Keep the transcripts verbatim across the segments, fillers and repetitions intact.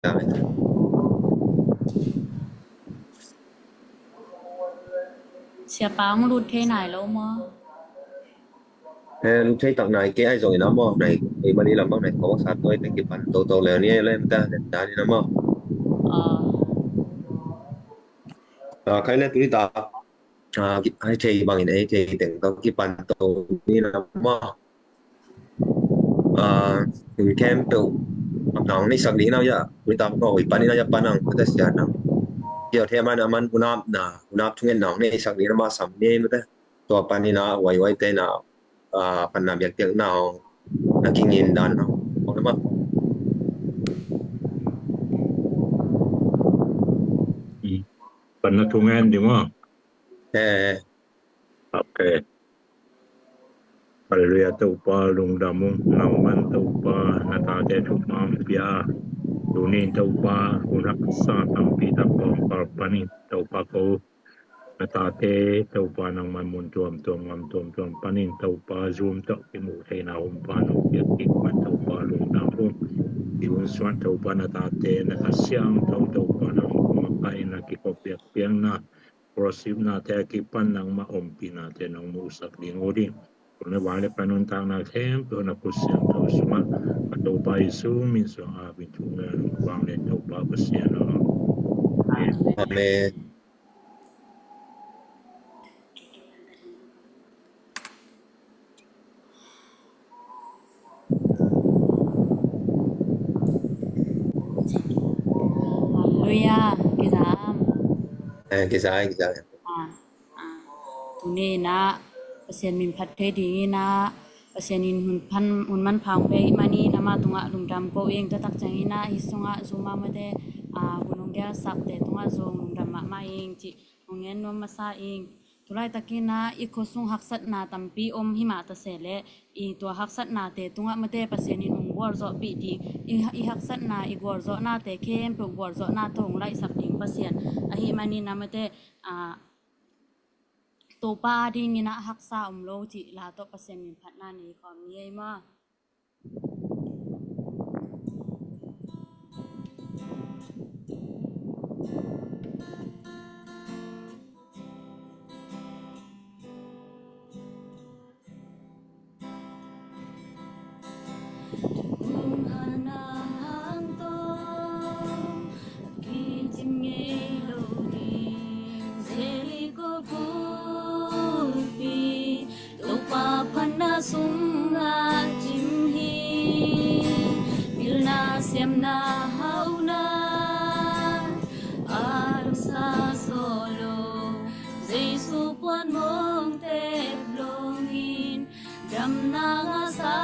ta. Siapa hong lut thei nai lo maw? Eh, lut thei tak nai kei, ahi zongin a maw, nai, ei mani lam bang nai kong sa tuai te kipan toto le ni le ta le ta ni na maw. Ah. Ah, khai le tuni ta. Ah, ki-, ai thei bangin ei thei teng tawh kipan to ni na maw. Ah, in khempeuh a nang nei sak ding na ya, ui tam ko ui pan ni na ya pan ang ko ta sia nang. Yo the man a man unap na, unap thungen nang nei sak ding na ma sam ni mate. Tua pan ni na wai wai te na, ah, pan na biak tiak na ong na kingin dan na ong na ma. Pan na thungen ding maw. Eh. Ok. Halleluiah, Topa lungdam ung, nangman Topa na tate thupha pia. Tunin Topa hun haksa tampi tak kong pal panin Topa ko. Na tate Topa nangman mun tuamtuam ngam tuamtuam panin Topa Zoom tawh kimuh theihna hun pan hong piak kik man Topa lungdam ung. Zoom suan Topa na tate na Kha Siangtho Topa nang makaihna kikhop piak piakna worship nate a kipan nangmah ompihnate nong muhsak ding uh ding. Tul le vai le pan nuntakna khempeuh na khut siangtho sungah ka Topa Jesu min suang a vin thum le vang le Topa Pasian aw. Amen. Halleluiah. Kizam. Eh, kizai, kizai. Ah, ah. Tuni inah Pasian min phat thei ding inah Pasian in hun phan, hun manpha hong pia ahih manin ama tungah lungdam ko ing. Tua tak ciang inah hih sungah Zoom ah mate, ah, hun hong gelsakte tungah zong lungdam mahmah ing cih hong ngen nuam masa ing. Tulaitak inah i khua sung haksatna tampi om himah ta se leh i tua haksatnate tungah mate Pasian in hong gualzawhpih ding, i, i haksatna i gualzawhnate khempeuh gualzawhna tawh hong laihsak ding Pasian ahih manin ah mate, ah, Topa ading inah haksa om lo cih la tawh Pasian min phatna nei khawm ni ei maw. Kung hana hang tawh a kicim ngei lo ding Jericho kulpi, Topa phatna sungah cim hi. Pilna siamna hauhna a damsa zaw lo, Jesu puan mong tep longin damna ngahsa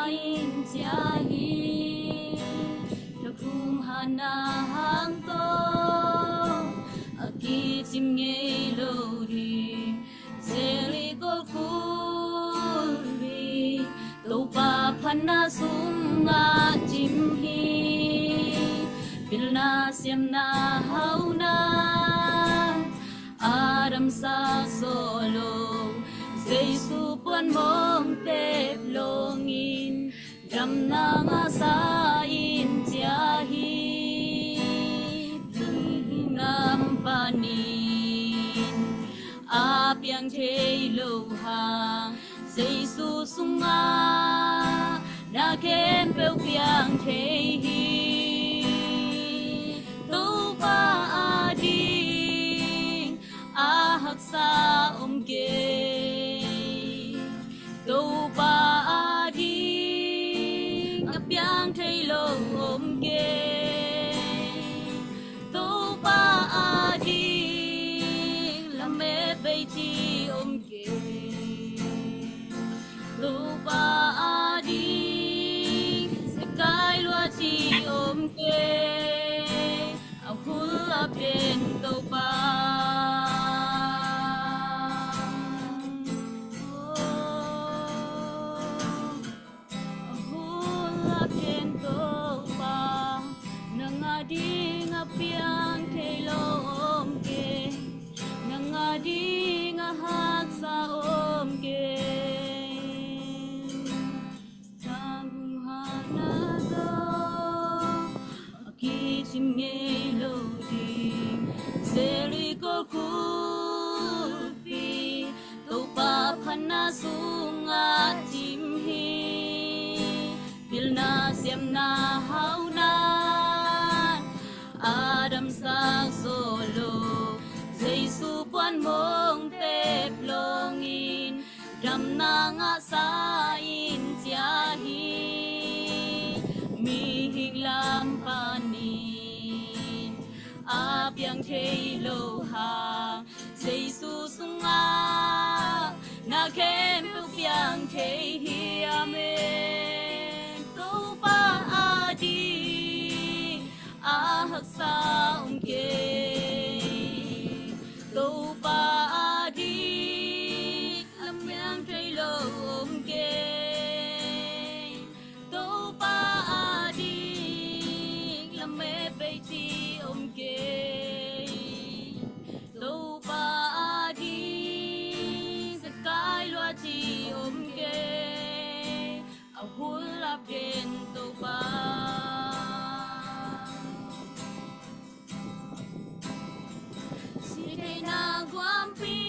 in cia hi. Tua kung hana hang tawh a kicim ngei lo ding Jericho kulpi, Topa phatna sungah cim hi. Pilna siamna hauhna a damsa zaw lo, Jesu puan mong tep longin damna ngahsa in cia hi. Tung nam panin a piang thei lo hang Jesu sungah na khempeuh piang thei hi. Topa ading a haksa om kei. Topa ading a piang thei lo om kei. Topa ading lamet bei ci om kei. Topa ading sikai lua ci om kei. A hul a pian Topa. A hul a pian Topa, nang ading a piang thei lo om kei. Nang ading a haksa om kei. Kung hana tawh a kici Sim ngei lo ding Jericho khuapi, Topa phatna sungah thim hi. Pilna siamna haunan a damsak zawh lo, Jesu puan mong tep lawngin damna ngahsa in ciah hi. Mihing lam panin a piang thei lo hang, Jesu sungah na khempeuh piang thei hiam e? Topa ading a haksa om kei, Topa ading lam piang thei lo om kei, Topa ading lam mepei ci om kei, Topa ading sakai lua ci om kei. A hun lap den Topa. Sitheihna guampi,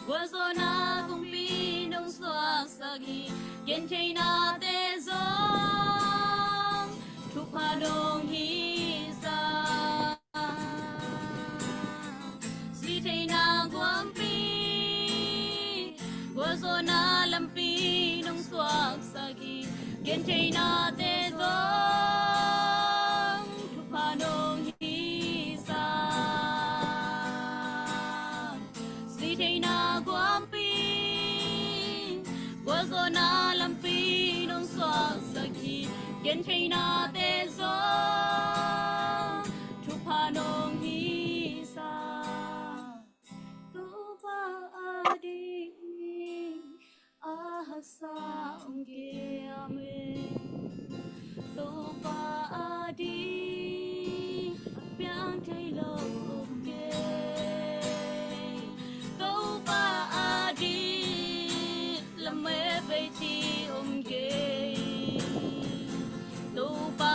gualzawhna kongpi nong suaksak hi. Gentheihnate zong thupha nong hisak. Sitheihna guampi, gualzawhna lampi nong suaksak hi. Gentheihnate zong thupha nong hisak. Sitheihna guampi, gualzawhna lampi nong suaksak hi. Gentheihnate zong thupha nong hisak. Topa ading a haksa om kei, amen. Topa ading a piang thei lo om kei, Topa ading lam mepei ci om kei, Topa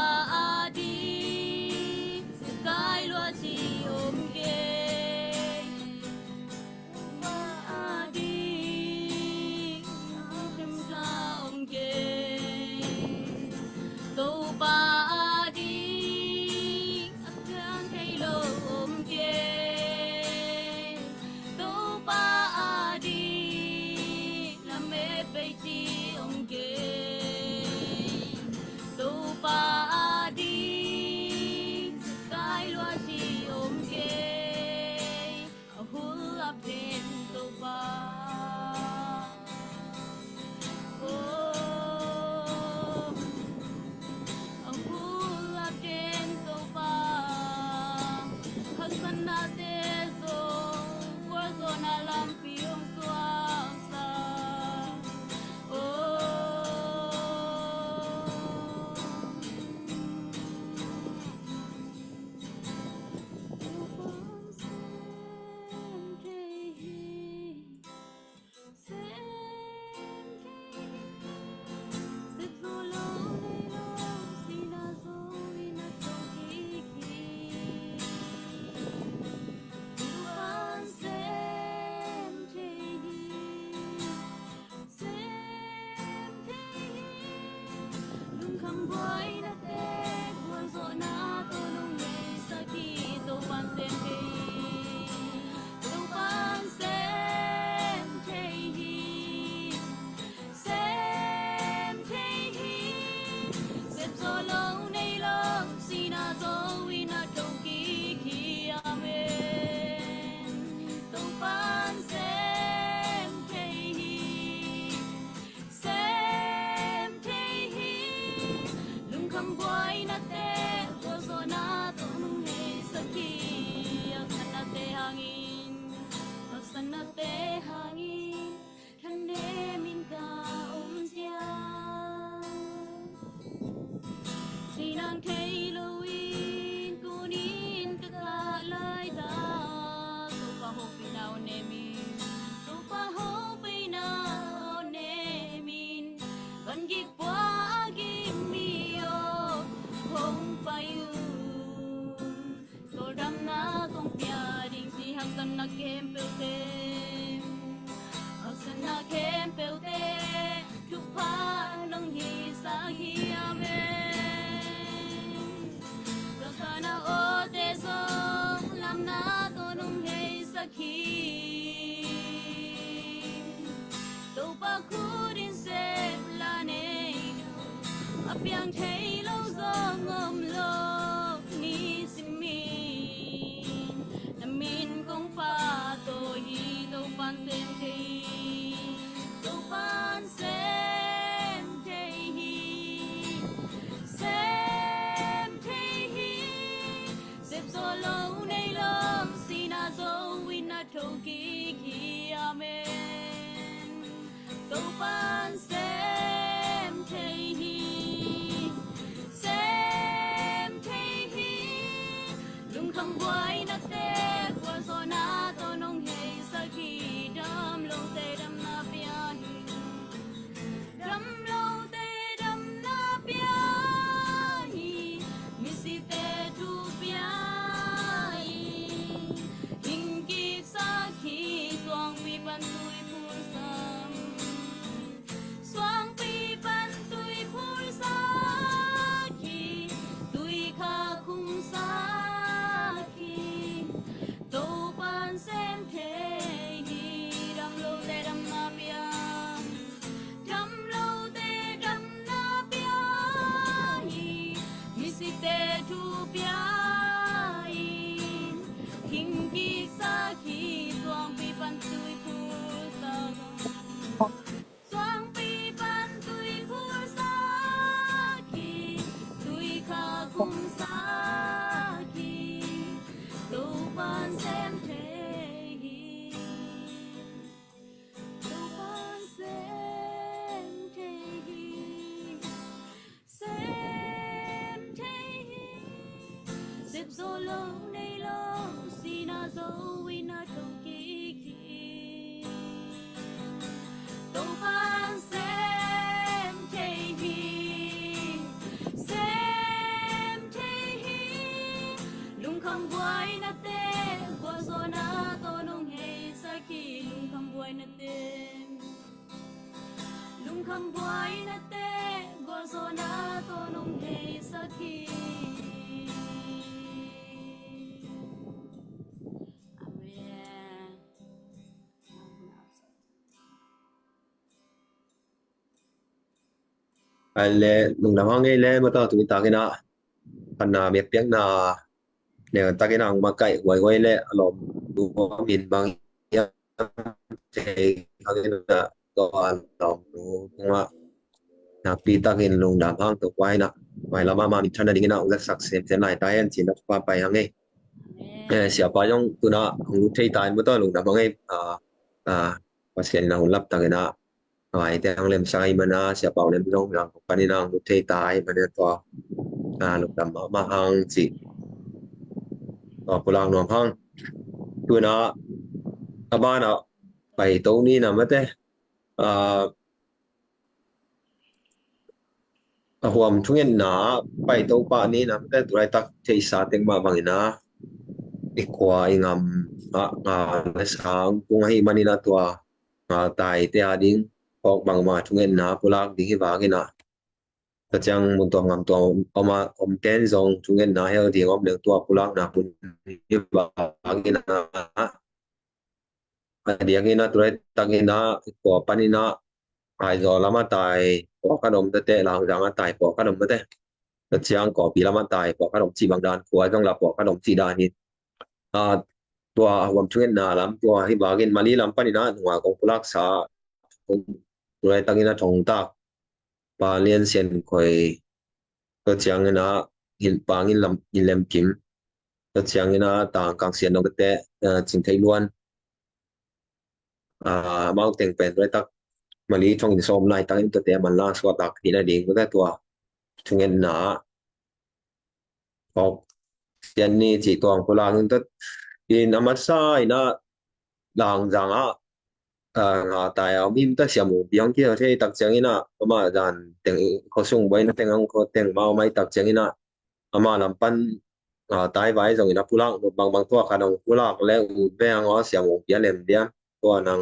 na khempeuhte, haksatna khempeuhte thupha nong hisak hi. Amen. Ka khanna awte zong lamna tawh nong heisak hi. Topa khut in sep la nei lo, a piang thei lo zong om lo. Nisim in na min kong pahtawi hi. Topa'n sem thei hi. Topa'n sem thei hi. Sem thei hi. Sep zo lo nei lo, sihna zo in na thokik hi. Amen. Topa'n sem thei hi. Sem thei hi. Lungkham buainate gualzawhna tawh nong heisak hi. Dam lote damna pia hi. Dam lote damna pia hi. Misikte thu pia hi. Hing kiksak hi. Suangpi pan tui phulsak, suangpi pan tui phulsak hi. Tui kha khumsak hi. Topa'n sem thei hi. Dam lote damna pia, dam lote damna pia hi. Misikte thu pia hi. Hing kiksak hi. Suangpi pan tui phulsak, suangpi pan tui phulsak hi. Tui kha khumsak hi. Topa'n sem thei hi. Topa'n sem thei hi. Sem thei hi. Sep zo lo nei lo, sihna zo in na thokik hi. Topa'n sem thei hi. Sem thei hi. Lungkham buainate gualzawhna tawh nong heisak hi. Lungkham buainate, lungkham buainate gualzawhna tawh nong heisak hi. Amen. Ai le, lungdam hang ei le, mata tu i takin a, panna biakpiakna neu takin ang makaih huaihuai le, a lawm tu min bang hiam thei hangin a, tua a lawm tu kungah nakpi takin lungdam hang tu kuaina. Mai lama ma min than a dingin a, ung latsak semsem lai ta hen cin a, pa pai hang ei. Eh, siapa zong tuna hong lut thei ta in, mata lungdam hang ei. Ah, ah, Pasian in a hun lap takin a, Vai te hong lemsang ahih manin a, siapa hong lem zong lang panin a hong lut thei ta ahih manin a tua, a, lungdam mahmah hang ci. Tua pulak nuam hang. Tuna a banah paito ni na mate, a, a huam thungetna paito pah ni na mate, tulaitak theihsa tek mah bangin a, i khua i gam ah ngal le sang tung ahih manin a tua ngaltaite a ding phawk bangmah thungetna pulak ding hi vangin a, tua ciang mun tuam gam tuam om a, om ten zong thungetna hel ding om leng tua pulakna hun hi vangin a, a diakin a tulaitak in a, tua panin a, Aizawl lam a tai pawlkhat om tete, Langzang a tai pawlkhat om tete. Tua ciang Kawlpi lam a tai pawlkhat om cih bang dan, khua zong la pawlkhat om cih dan hi. A, tua huam thungetna lam tua hi vangin Mali lam panin a nungak kong pulaksa, kong tulaitak in a Thongtak, Pa Lian Sian Khoi, tua ciangin a Pa Ngin Lam, Ngin Lem Kim, tua ciangin a Tang Kang Sian Dong tete, eh, Cing Thei Luan, a, amau teng pen tulaitak Mali thong in sawm laitak in tuate a manlang suaktak hi na ding, tuate tua thungetna phawk sian ni cih tuang pulak in tuat in a masa in a Langzang ah, a, ngaltai a om him ta Sia Mung Piang kia thei tak ciangin a, amah zan teng khosung buaina teng ang kho teng mau mai tak ciangin a, amah lam pan a, tai vai zongin a pulak bangbang tua khat hong pulak le ut ve hang aw, Sia Mungpi a lem diam, tua nang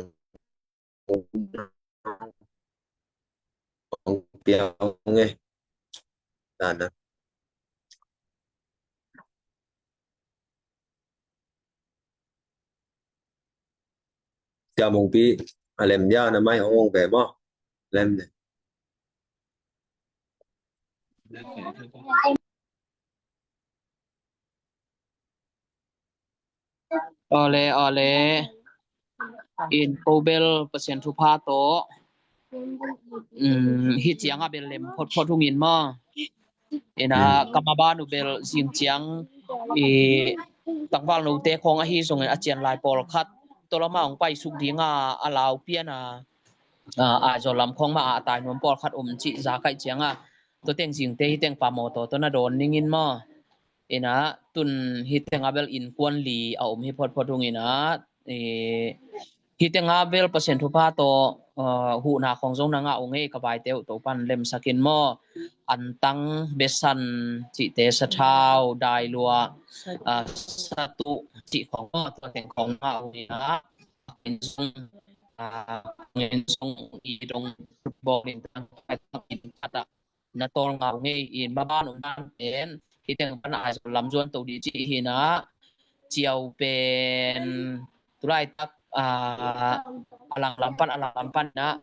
hong piang e. Dana. Sia Mungpi a lem dia, na mai hong hong ve maw? Lem ne. Awle, awle. In ko bel Pasian thupha tawh, um, hi ciang a bel lem photphot hungin maw? Ina, kama ban uh bel zing ciang i tangval note khawng ahi zongin a cian lai pawlkhat tua lama hong paisuk dinga a lau piana, a, Aizawl lam khawng mah a tai nuam pawlkhat om cih za kaih cianga tua teng zingte hi teng pa mawtaw tawh na dawn ningin maw? Ina, tun hi tenga bel innkuan li a om hi photphot hungina, i, hi tenga bel Pasian thupha tawh, a, huhna khawng zong na ngah uh ngei ka vaite uh Topan lemsakin maw? Antang, besan cihte, sathau, dailua, a, satu cih khawng maw, tua teng khawng ngah uh ina, in sung, a, in sung i dong bawlin tang, in kata na tawl ngau ngei in maban un dan pen hi teng pan Aizawl lam zuan to di ci hi na, ciau pen tulaitak, a, a lang lam pan, a lang lam pan na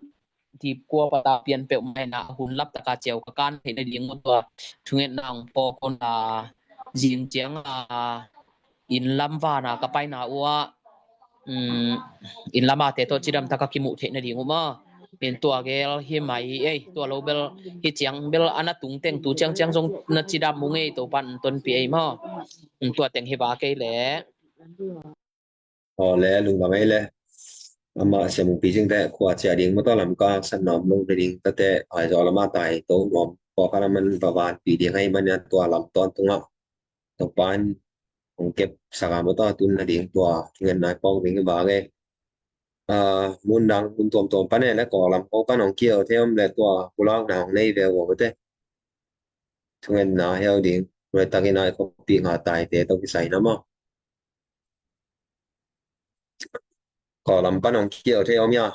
dip kua pata pian peuh mai na hun lap taka ciau ka kan theih na ding uh tua thungetna hong pawk un a, zing ciang a, inn lam vana ka paina uh ah, um, inn lamate tawh cidam taka kimuh theih nading uh maw? In tua gel hi mai ei, tua lo bel hi ciang bel a na tung teng tu ciangciang zong na cidam uh ngei, Topan tonpi ei maw? In tua teng hi va kei le. Aw le, lungdam ei le. Amah Sia Mungpi Cingte khua ciah ding mawtaw lam ka san nawm lo nading tate Aizawl lama tai to nuam pawlkhat a man va vanpi ding hei man a tua lam tawn tungah Topan hong kep saka mawtaw tun nading tua thungetna i pawk ding hi vang ei. A, mun dang mun tuamtuam pan e le Kawllam ko pan hong kiau thei om le tua pulakna hong nei ve uh a mawte. Thungetna hel ding, retakin a i khopih ngah taite tawh kisai na maw? Kawllam pan hong kiau thei om ia.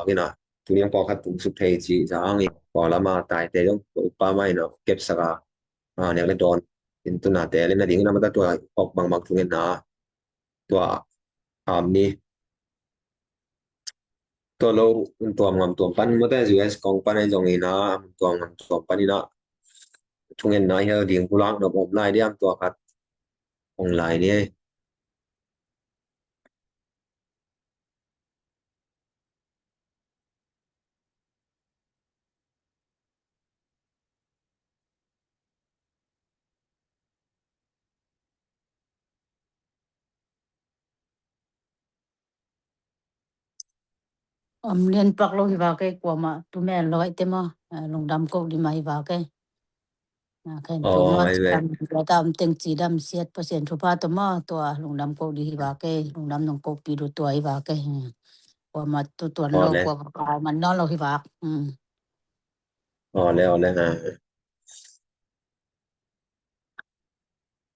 Ina, tuni ang pawlkhat tung suk thei ci za ang i pawllam a taite zong upa mai na kepsak a, a, nek le dawn in tuna te le nading ina mata tua pawk bangbang thungetna tua am ni. Tua lo, mun tuam ngam tuam pan mawte U S kong pan ahi zong ina, mun tuam ngam tuam pan ina thungetna hel ding pulak nop om lai diam tua khat hong lai ni. Om lian pak lo hi va kei, kuamah tu men lo ai te maw. Eh, lungdam ko di mah hi va kei. Ah, kei tu maw, ai ve. Cidam, cidam teng cidam siat Pasian thupha tawh maw, tua lungdam ko di hi va kei, lungdam nong ko pi du tua hi va kei. Hmm. Kuamah tu tuan lo, kuamah pau man nawn lo hi va. Hmm. Aw le, aw le, ha.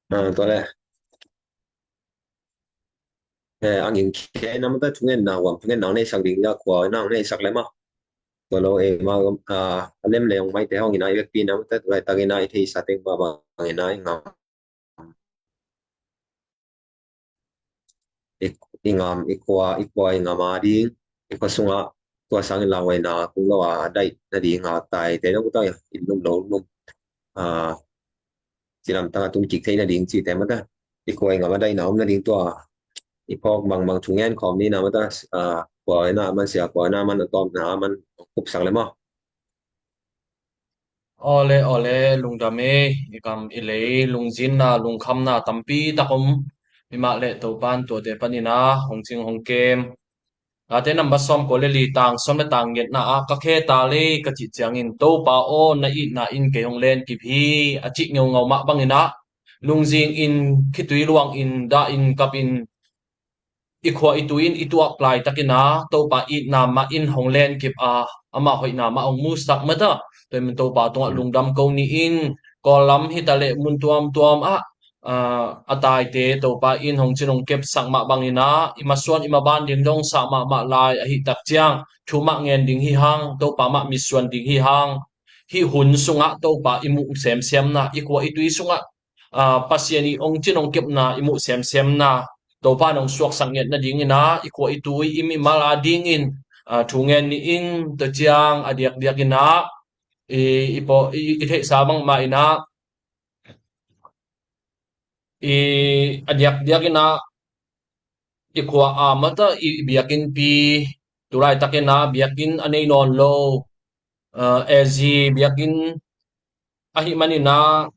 Ah, tua le. Eh, ang in khe na mata thungetna, huam thungetna hong neisak ding a kua na hong neisak le maw. Tua lo e maw, ah, a lem le hong maite hong ina i vekpi na mata tua i tak ina i theisa teng ba bang ina i ngam. I, i ngam, i kua, i kua i ngam a ding, i kua sunga tua sangin lauhuaina kung lo a daih nading a taite dong tua i lum lo lum. Ah, cidam tanga tun kik theih nading cite mata. I kua i ngam a daihna om nading tua i phawk bangbang thungen khawm ni na mata, ah, kua ina man sia, kua ina man a tawpna man kupsak le maw. Awle, awle, lungdam e, i gam i lei, lungzinna, lungkhamna tampi tak om. Mimah le Topan tuate panin a hong cing hong kem. Late number sawm kua le li tang sawm le tang ngetna ah ka khe ta le ka cih ciangin Topa aw na itna in kei hong len kip hi a cih ngeungau mah bangin ah lungzing in khitui luang in dah in kap in i khua i tui in i tuah laitakin ah Topa itna mah in hong lenkip a, amah hoihna mah hong musak mata. Tua ahih manin Topa tungah lungdam ko ni in, Kawl lam hi taleh mun tuamtuam ah, aa, a taite Topa in hong cin hong kepsak mah bangin ah i masuan i maban ding dong sa mahmah lai ahih tak ciang thu mah ngen ding hi hang, Topa mah mitsuan ding hi hang. Hih hun sungah Topa i muh semsemna, i khua i tui sungah, aa, Pasian i hong cin hong kepna i muh semsemna, Topa in hong suaksak ngiat nadingin ah i khua i tui i mimal a dingin, aa, thu ngen ni in. Tua ciang a diakdiakin ah i, i, paw-, i, i theihsa bangmah in ah i, a diakdiakin ah i khua a mata i, i biakinnpi, tu laitakin ah biakinn a nei nawn lo, aa, A Z biakinn ahih manin ah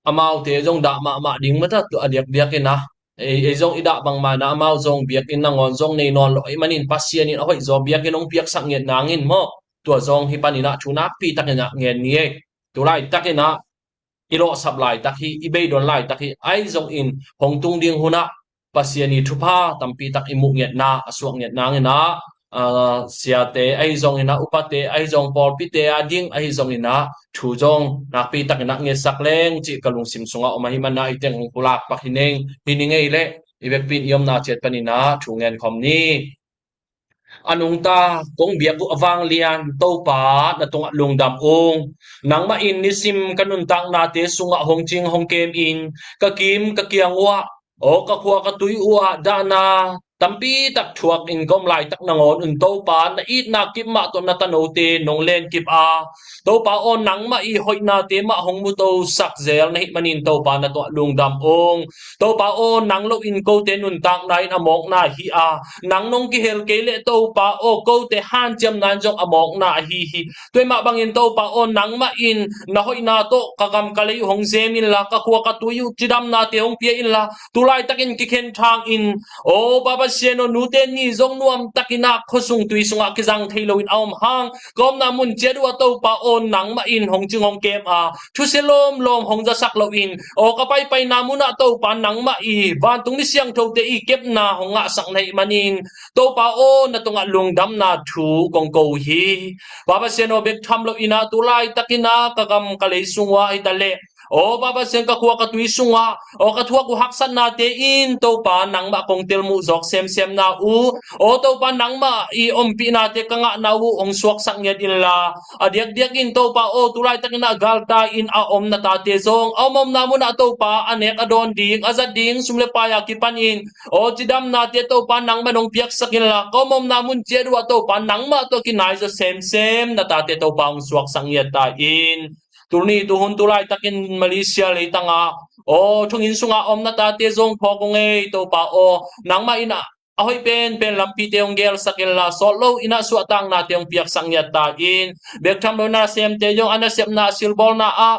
amaute zong dah mahmah ding mata, tu a diakdiakin ah ei, ei zong i dah bangmah in ah amau zong biakinn nangawn zong nei nawn lo ahih manin Pasian in a hoihzaw biakinn hong piaksak ngiat nangin maw, tua zong hih panin ah thu nakpi takin ah ngen ni ei. Tu laitakin ah i lawhsap laitak hi, i beidon laitak hi, ahi zongin hong tung ding hun ah Pasian i thupha tampi tak i muh ngiatna, a suak ngiat nangin ah, aa, siate ahi zongin ah, upate ahi zong, pawlpite a ding ahi zongin ah thu zong nakpi takin ah ngetsak leng cih ka lungsim sungah om ahih manin ah i teng hong pulak pak hi ning, hi ning ei leh i vekpi in i omna ciat panin ah thu ngen khawm ni. A nungta kong biak uh a vanglian Topa, na tungah lungdam ung. Nangmah in nisim ka nuntaknate sungah hong cing hong kem in, ka kim ka kiang uhah, aw ka khua ka tui uhah dahna tampi tak thuak in ka om laitak nangawn un Topa, na itna kip mah tawh na tanote nong lenkip a, Topa aw, nangmah i hoihnate mah hong mutosak zel na hih manin Topa, na tungah lungdam ung. Topa aw, nang loin kote nuntakna in a mawkna hi a, nang nong kihel kei leh Topa aw, kote hanciamna in zong a mawkna ahi hi. Tua mah bangin Topa aw, nangmah in na hoihna tawh ka gam ka lei uh hong zem inla, ka khua ka tui uh cidamnate hong pia inla, tu laitakin kikhen thang in, aw Baba Sian aw, nute ni zong nuamtakin ah khuasung tui sungah kizang thei loin a om hang, ka omna mun ciat uh ah Topa aw, nangmah in hong cing hong kem a, thusia lawmlawm hong zasak loin, aw ka paipaina munah Topa, nangmah i vantung mi siangthote i kepna hong ngahsak na hih manin, Topa aw, na tungah lungdamna thu kong ko uh hi. Baba Sian aw, bek tham loin ah tu laitakin ah ka gam ka lei sung uh ah hi taleh, aw Baba Sian, ka khua ka tui sungah aw ka thuak uh haksatnate in Topa, nangmah kong telmuh zawk semsemna uh, aw Topa, nangmah i ompihnate ka ngahna uh hong suaksak ngiat inla, a diakdiakin Topa aw, tu laitakin ah galtai in a om na tate zong a om omna munah Topa, a nek a dawn ding, a zat ding sum le pai a kipanin, aw cidamnate Topa, nangmah nong piaksak inla, ka om omna mun ciat uh ah Topa, nangmah tawh kinaizaw semsem na tate Topa hong suaksak ngiat ta in. Tuni tuhun tu laitakin Malaysia leitangah aw thonginn sungah a om na tate zong phawk ung ei Topa aw, nangmah in ah a hoih penpen lampite hong gelsak inla, sawt loin ah suahtaknate hong piaksak ngiat ta in. Bek tham loin ah nasemte zong a nasepna a silbawlna ah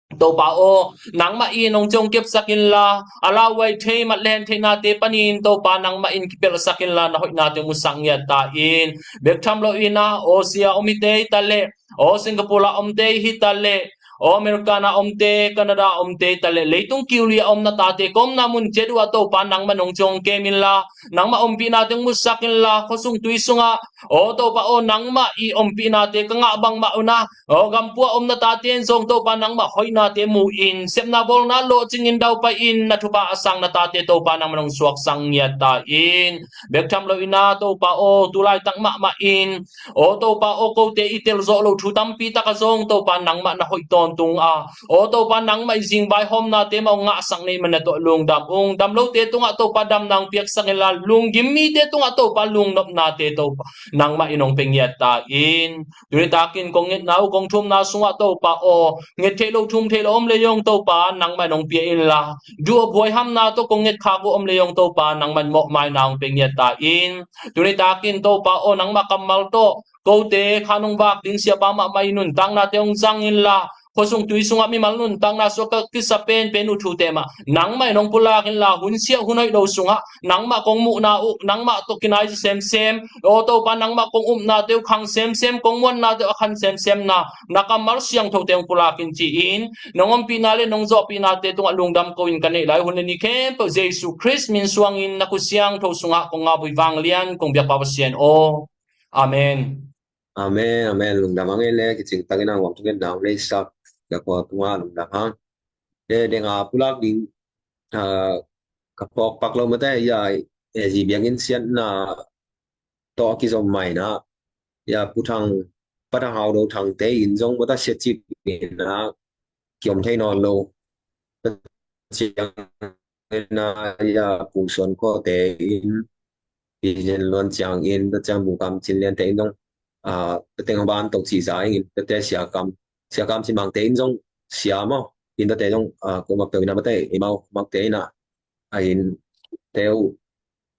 Topa aw, nangmah in hong cing hong kepsak inla, a lauhuai thei mat le hen theihnate panin Topa, nangmah in kipelhsak inla, na hoihnate hong musak ngiat ta in. Bek tham loin ah Aussie a om hite hi taleh, aw Singapore a omte hi taleh, aw America a omte, Canada a omte hi taleh, leitung kiuli a om na tate ka omna mun ciat uh ah Topa, nangmah nong cing hong kem inla, nangmah ompihnate hong musak inla, khuasung tui sungah aw Topa aw, nangmah i ompihnate ka ngah bangmah un ah, aw gampua a om na tate in zong Topa, nangmah hoihnate mu in, sepna bawlna lawhcing in daupai in, na thupha a sang na tate Topa, nangmah nong suaksak ngiat ta in. Bek tham loin ah Topa aw, tu laitak mahmah in, aw Topa aw, kote i telzawh loh thu tampi tak ah zong Topa, nangmah na hoih tawntung a, aw Topa, nangmah i zingvaihawmnate mah hong ngahsak na hih manin na tungah lungdam ung. Damlote tungah Topa, damna hong piaksak inla, lunggim mite tungah Topa, lungnopnate Topa, nangmah in hong pia ngiat ta in. Tuni takin kong ngetna uh, kong thumna sungah Topa aw, nget theih loh, thum theih loh om le zong Topa, nangmah in hong pia inla, duh a buai hamna tawh kong ngetkhak uh om le zong Topa, nangmah in mawhmaina hong pia ngiat ta in. Tuni takin Topa aw, nangmah kammal tawh kote khan hong vak ding siapa mahmah i nuntaknate hong zang inla, khuasung tui sungah mimal nuntakna suak ka kisa penpen uh thute mah nangmah in hong pulak inla, hun siah hun hoih lo sungah nangmah kong muhna uh nangmah tawh kinai semsem, aw Topa, nangmah kong upnate uh khang semsem, kong muannate uh a khan semsemna na kammal siangthote hong pulak in ci-in, nong ompihna le nong zawhpihnate tungah lungdam ko-in ka neih lai hun le ni khempeuh Jesu Khrist min suangin na khut siangtho sungah kong ngabui vanglian kong biakpa Pasian aw. Amen. Amen, amen. Lungdam a ngei le kicing takin a huam tukin nau leisak biakpa tungah lungdam hang. De, de nga pulak ding, ah, ka pawk pak lo mate, ya, eh, zi biangin siatna tawh a kizom mai na, ya, Pu Thang, Pa Thang Hau Do Thangte in zong mata siat cip in a kiom thei nawn lo. Ina ya Pu Suan Khawte in, Pi Zen Luan Ciang in, ta ciang Pu Kam Cin Liante in zong, ah, ta teng ban tok ci za in, ta te Sia Kam, Sia Kam Cin Bangte in zong, Sia maw, in ta te zong, ah, ko mak teu ina mate, i mau mak te ina, a in teu,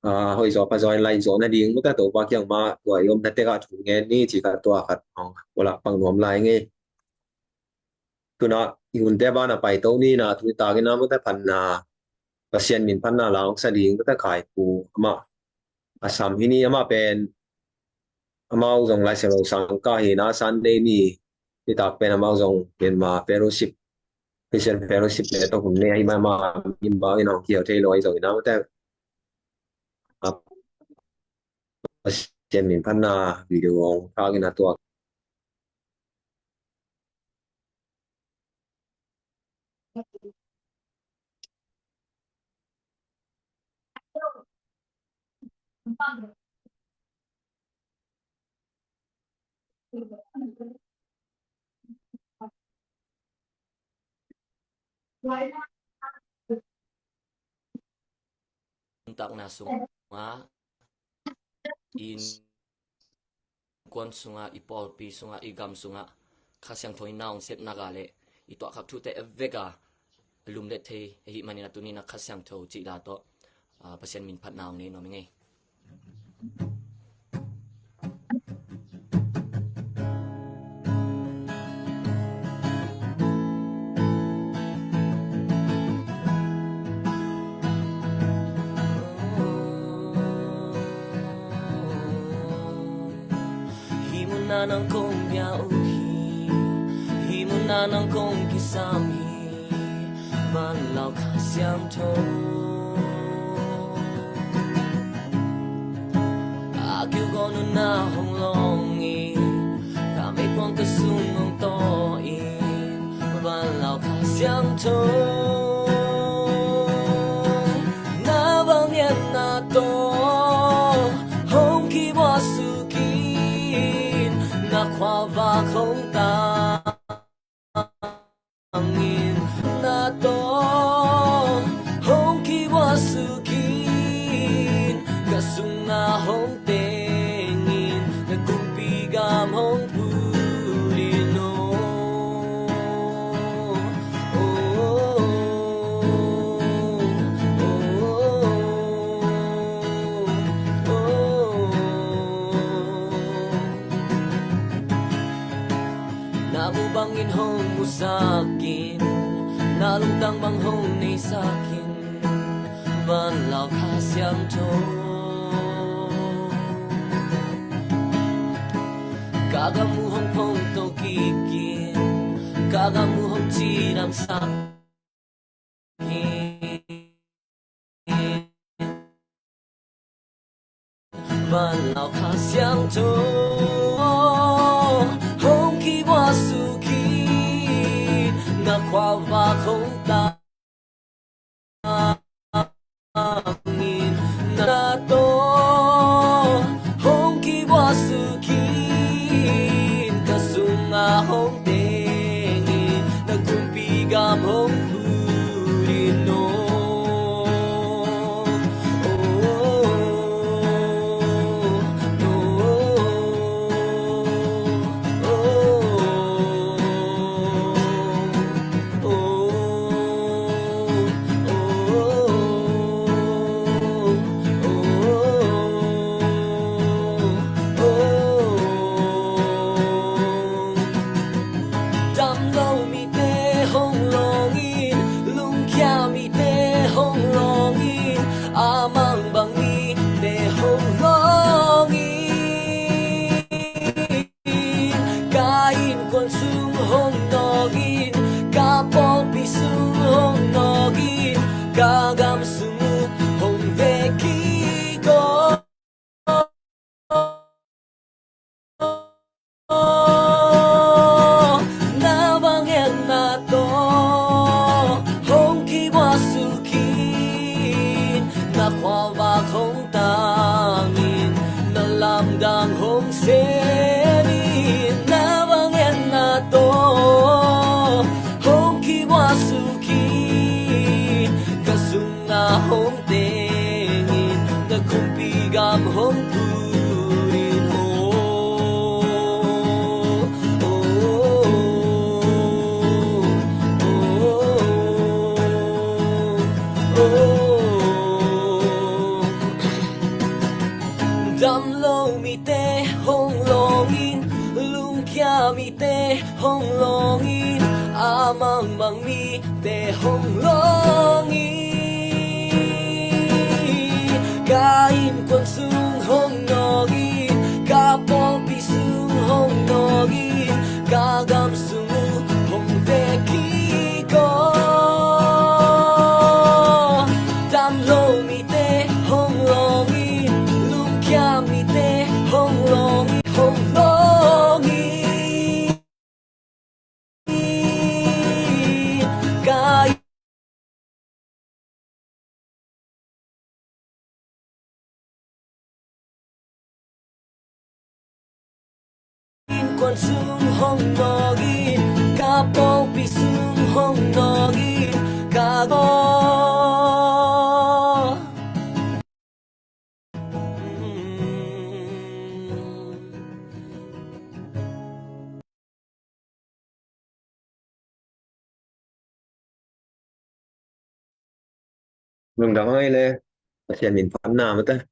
ah, hoi zaw pa zaw in lai zaw na ding mate, Topa kiang ma, tua i om na te ka thu ngen ni, ci ka tua khat ong, ko la pang nuam lai ngei. Tuna i hunte bana paito ni na, tuni takin a mate phanna, Pasian min phanna la ong sa ding mate Khai Pu, amah a sam hi ni, amah pen, amau zong Lai Siangtho sang ka hi na, Sunday ni, ni tak pen amau zong Myanmar Fellowship, Christian Fellowship le tawh hun ne ahi ma, ma, in ba in ong kiau thei lo ahi zong ina mate, a, Pasian min phanna video ong thak ina tua. Nuntakna sungah, innkuan sungah, i pawlpi sungah, i gam sungah Kha Siangtho in na ong sepna ga le i tuahkhak thute a vek a lumlet thei ahih manin a tuni na Kha Siangtho cih la tawh, ah, Pasian min phatna ong nei nuam i ngei. Hih munah nang kong pia uh hi, hih munah nang kong kisam hi, van lau Kha Siangtho. A kiu ko nunah hong lawng in, ka meikuang ka sung hong taw in, van lau Kha Siangtho. Na vangliatna tawh hong kibuahsuk in, na khuavak hong tang in, na tawh hong kibuahsuk in, ka sungah hong teng in, na kumpi gam hong put in aw. Na mu bangin hong musak in, na lungtang bang hong neisak in, van lau Kha Siangtho. Ka gam uh hong phongto kik in, ka gam uh hong cidamsak in, van lau Kha Siangtho. Hong kibuahsuk in, na khuavak hong tang in, na tawh hong kibuahsuk in, ka sungah hong teng in, na kumpi gam hong put in aw. Dam lo mite hong lawng in, lungkia mite hong lawng in, a mangbang mite hong lawng in, ka innkuan sung hong nawk in, ka pawlpi sung hong nawk in, ka gam sung uh hong vekik aw. Dam lo mite hong lawng in, lungkia mite hong lawng in, hong lawng in, ka innkuan sung hong nawk in, ka pawlpi sung hong nawk in, ka gaw. Lungdam hang ei le, Pasian min phatna mate.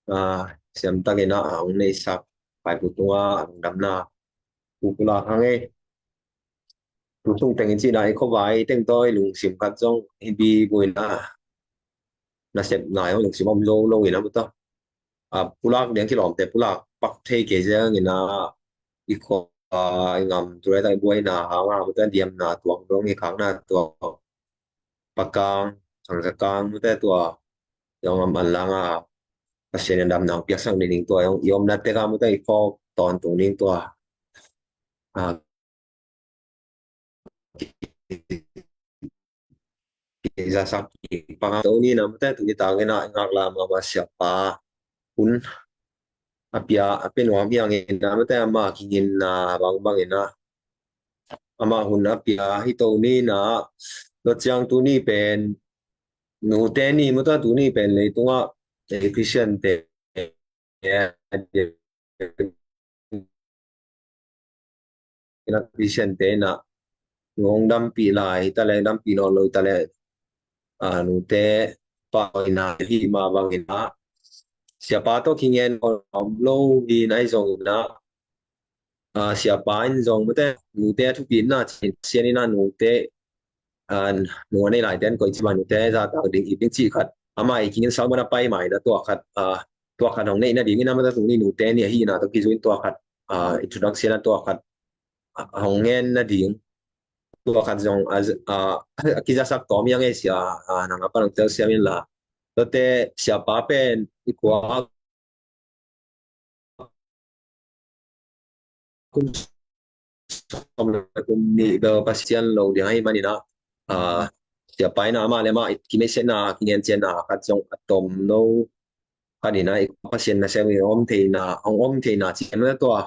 Ah, siamtakin a hong neisak paipu tunga lungdamna pupulak hang ei. Tu sung teng in cina i khuavai teng tawh i lungsim khat zong hi bi buina nasep nai hong lungsim om zo lo ina mate. Ah, pulak ding kilawmte pulak pak thei kei zeng ina i khua i ngam tu le tak i buaina hanga mate diamna tuang dong i khakna tuang pakang, sangzakang mate tua yong am an langa Pasian in damna piaksak ning tua yong i omna teka mate i khawk tawntung ning tua. Ah, kizasak kipang a to ni na mate tuni takin a ngakla mama siapa hun a pia a pia nuam hiang ina mate ama kingin na bangbang ina ama hun a pia hi to ni na. Lo ciang tuni pen nute ni mate tuni pen leitunga Christian te ina Christian te ina nong dampi lai ta le dampi nawn lo ta le, ah, nute pa ina hi ma bang ina siapa to kingen om lo hi nai zong ina, ah, siapa in zong mate nute a thupina cin sian ina nute, ah, nua nei lai ten koi cima nute za tak ding i ding ci khat ama i kingen salmon a pai mai na tua khat, ah, tua khat hong nei na ding ina mate tuni nute ni ahi ina to kizuin tua khat, ah, introduction a tua khat, ah, hong ngen na ding tua khat zong a, ah, a kizasak tawm yang ei sia, ah, nang a panang tel siam in la. Tote siapa pen i kua kum som le kum nih bel Pasian lo ding ahi manina, ah, siapa ina ama le ama i kimeisetna kingencianna khat zong a tom no khat ina i Pasian na sem i om theina hong om theina cian na tua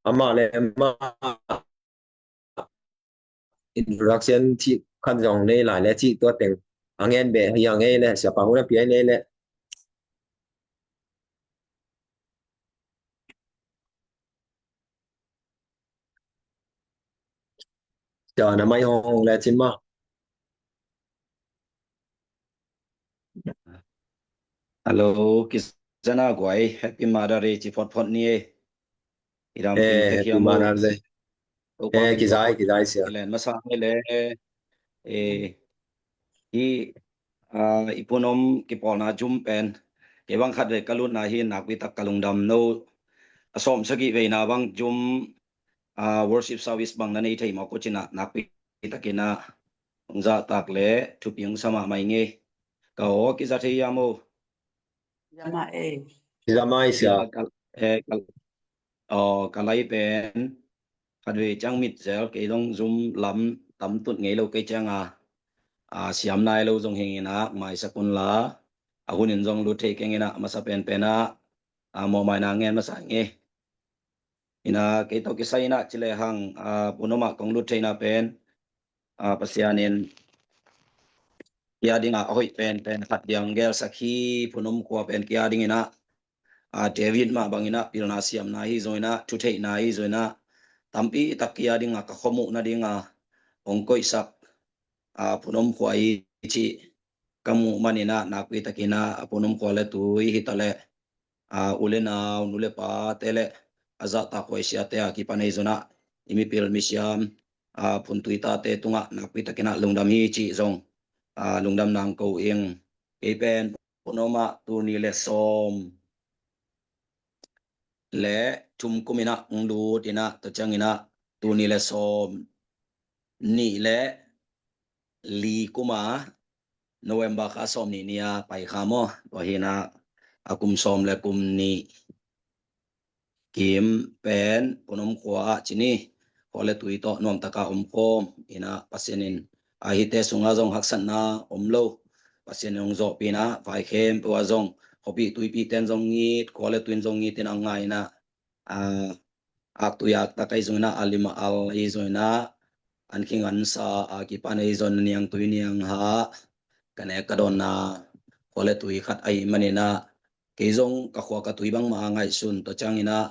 ama le ama introduction cih khat zong nei lai le cih tua teng a ngen beh hi a ngei le siapa hun a pia hi nei le. Sia na mai hong le cin ma. Hello, kizana guai, Happy Mother Day ci photphot ni e. Idam eh, kin te Happy Mother Day. Eh, kizai, kizai sia. Ilen masa le, eh, i, ah, i punom kipawlna jum pen. Kei bang khat ve ka lutna hi nakpi tak ka lungdam no. A sawm sagih veina bang jum, ah, worship service bang na nei thei mawk uh cina nakpi takina hong zahtak le thupi hong sa mahmah ing e. Ka aw kiza thei hiam o? Kiza mah e. Kiza mah e sia. Ka, eh, ka, aw, ka lai pen khat vei ciang mit zel kei zong zum lam tam tut ngei lo kei cianga, ah, siam nai lo zong hing ina maisak un la. A hun in zong lut thei keng ina masa penpen a, ah, mawhmaina ngen masa ing e. Ina kei tawh kisai ina ci le hang, ah, punom ah kong lut theina pen, ah, Pasian in kia dinga a hoih penpen khat diang gelsak hi. Punom khua pen kia ding ina, ah, David mah bang ina pilna siamna hi zong ina, thutheihna hi zong ina, tampi tak kia dinga ka khomuhna dinga hong koihsak, ah, punom khua hi ci. ka muh manin ah nakpi takin ah a punom khua le tui hi ta leh, a, u le nau, nu le pate le a zahtak huaisiate a kipan ei zon ah i mipil misiam, a, phun tui tate tungah nakpi takin ah lungdam hi cih zong, a, lungdam nang ko ing. Kei pen punom ah tuni le sawm le thum kum in ah hong lut in ah, tua ciangin ah tuni le sawm nih le li kum a, November kha sawm nih ni a pai kha maw. Tua hi in ah a kum sawm le kum nih kim pen punom khua ah ci ni, khua le tui tawh nuam taka om khawm in ah Pasian in, a, hihte sungah zong haksatna om lo, Pasian in hong zawhpih in ah vai khempeuh ah zong khuapih tuipihte in zong it, khua le tui in zong it in ah ngai in ah, a, aktui aktak ahi zong in ah, a lim a al ahi zong in ah, an khing an sa a kipan ahi zong, niangtui niangha ka nek ka dawnna khua le tui khat ahih manin ah, kei zong ka khua ka tui bangmah a ngaihsun, tua ciangin ah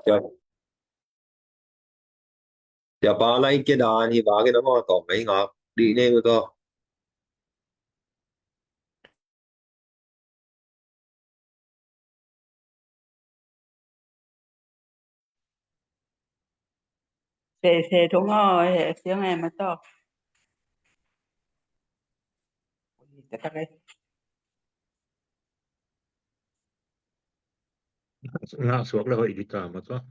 Sia, sia pa lai ke dan hi bangin a ngawh tawm mai ngak dih ne mu tawh. Sese thong aw, he siang e ma tawh. Ngah suak le hoih dita ma tawh.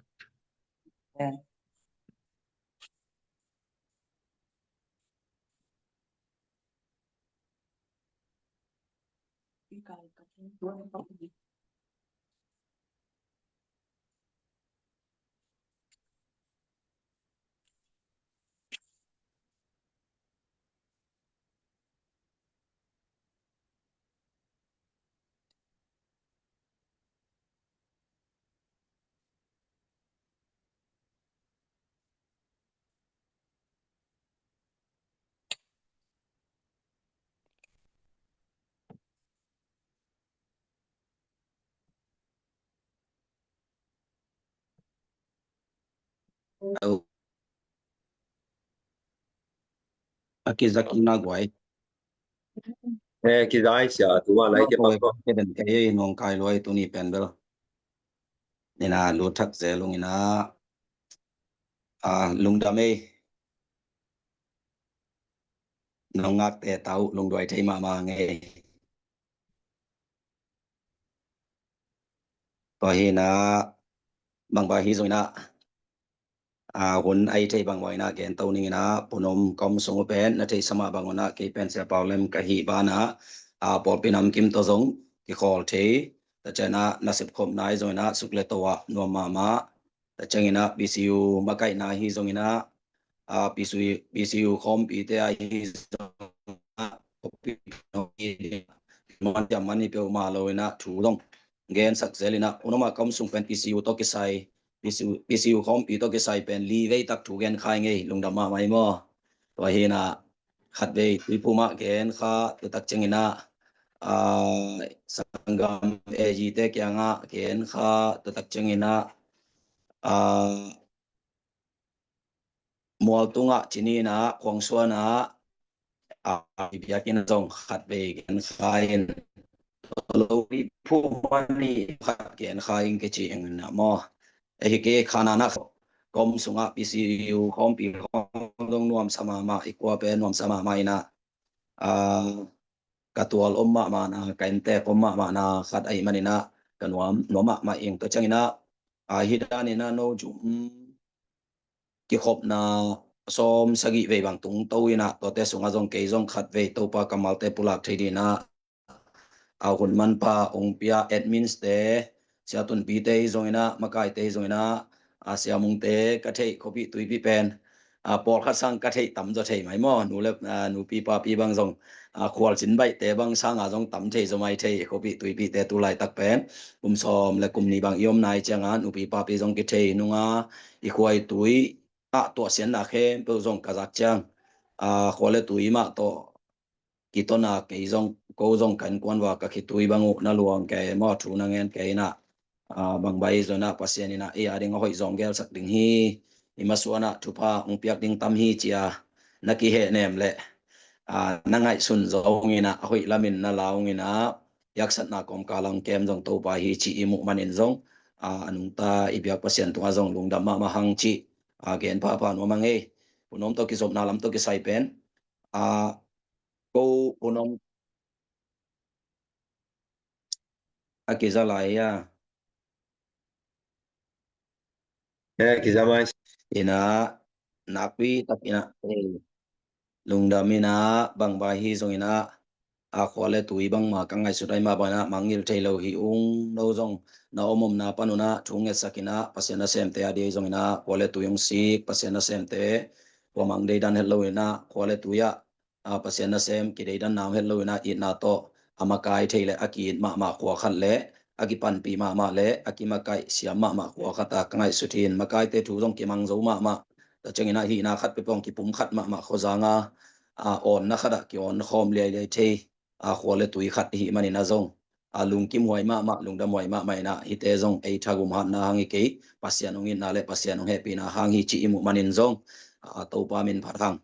A kizak in a guai. Eh, kizai sia, tu wa lai ke pa ko. Ke den ke ye nong kai luai tuni pen bel. Nina lu thak ze lung ina. A, lungdam ei. Nong ngak te tau lungduai thei mahmah ngei. Tua hi na, bang bang hi zong ina, a, hun ai thei bang bang ina gen to ning ina, punom kom sung u pen na thei sama bang ina, kei pen Sia Pau Lem ka hi bana, a, pawlpi nam kim to zong kikhol thei. Ta chena nasep khop nai zong ina, suk le to a nuam mahmah. Ta cheng ina P C U makaihna hi zong ina, a, P C U, P C U khawmpite a hi zong a, man tiam man hi peuhmah lo ina thu zong gensak zel ina, unoma kom sung pen P C U tawh kisai, P C U, P C U khawmpi tawh kisai pen li vei tak thu gen khai ngei, lungdam mahmah hi maw. Tua hi ina khat vei Tuiphum ah gen kha, tu tak cheng ina, a, sanggam A G te kiangah gen kha, tu tak cheng ina, a, Mualtung ah, Cinin ah, Khuangsuan ah, a, biakinn ah zong khat vei gen kha in, lo i phu mani khat gen kha in kici ing na maw. Ei hi ke khana na kom sungah P C U khawmpi khawm zong nuamsa mahmah, i kua pen nuamsa mahmah ina, a, ka tual om mahmah na, ka inntek om mahmah na khat ahih man ina ka nuam, nuam mahmah ing. Tua cheng ina, a, hi dan ina no zum kikhopna sawm sagih vei bang tung to ina, tuate sungah zong kei zong khat vei Topa kammalte pulak thei dina, a, hun manpha ong pia admins te, Sia Tunpite hi zong ina, makaite hi zong ina, a, Sia Mungte ka theih, khuapi tuipi pen, a, pawlkhat sang ka theih tam zaw thei mai maw, nu le, a, nupi papi bang zong, a, khualcin baihte bang sanga zong tam thei zaw mai thei, khuapi tuipite tu laitak pen kum sawm le kum nih bang i om nai cianga nupi papi zong kithei nunga, i khua i tui ah tuahsiatna khempeuh zong ka zak ciang, a, khua le tui mah tawh kitona kei zong, ko zong ka innkuan va ka khitui bang uh na luang kei maw, thu na ngen kei ina, a, bang bai zong ina Pasian ina ei a ding a hoih zong gelsak ding hi, i masuan ah thupha ong piak ding tam hi cia na kihehnem le, a, na ngaihsun zong ina a hoih lamin na laung ina, i haksatna kawmkal ah ong kem zong Topa hi ci i muh manin zong, a, a nungta i biak Pasian tungah zong lungdam mahmah hang ci, a, gen phapha nuam a ngei. Punom tawh kizopna lam tawh kisai pen, a, ko punom a kiza lai a. Eh, kiza mai. Ina, nakpi tak ina, eh, lungdam ina, bang bai hi zong ina, a, khua le tui bangma ka ngaihsut ai mah bang ina mangngilh thei lo hi ung, no zong na om omna pan una thu ngetsak ina Pasian nasemte a dei zong ina khua le tui ung sik, Pasian nasemte khua mang deidan het lo ina khua le tui ah, a, Pasian nasem kideidanna om het lo ina itna tawh a makai thei le a ki-it mahmah khua khat le a kipanpih mahmah le a kimakaih siam mahmah khua khat a ka ngaihsut hi in, makaite thu zong kimang zo mahmah. Tua ciang ina hihna khat peuhpeuh ong kipum khat mahmah khuazang a, a, awnna khat ah ki-awn khawm liailiai thei, a, khua le tui khat i hih man ina zong, a, lungkimhuai mahmah, lungdamhuai mahmah ina hihte zong ei thagum hatna hang hi kei, Pasian ong itna le Pasian ong hehpihna hang hi ci i muh manin zong, a, Topa min phat hang.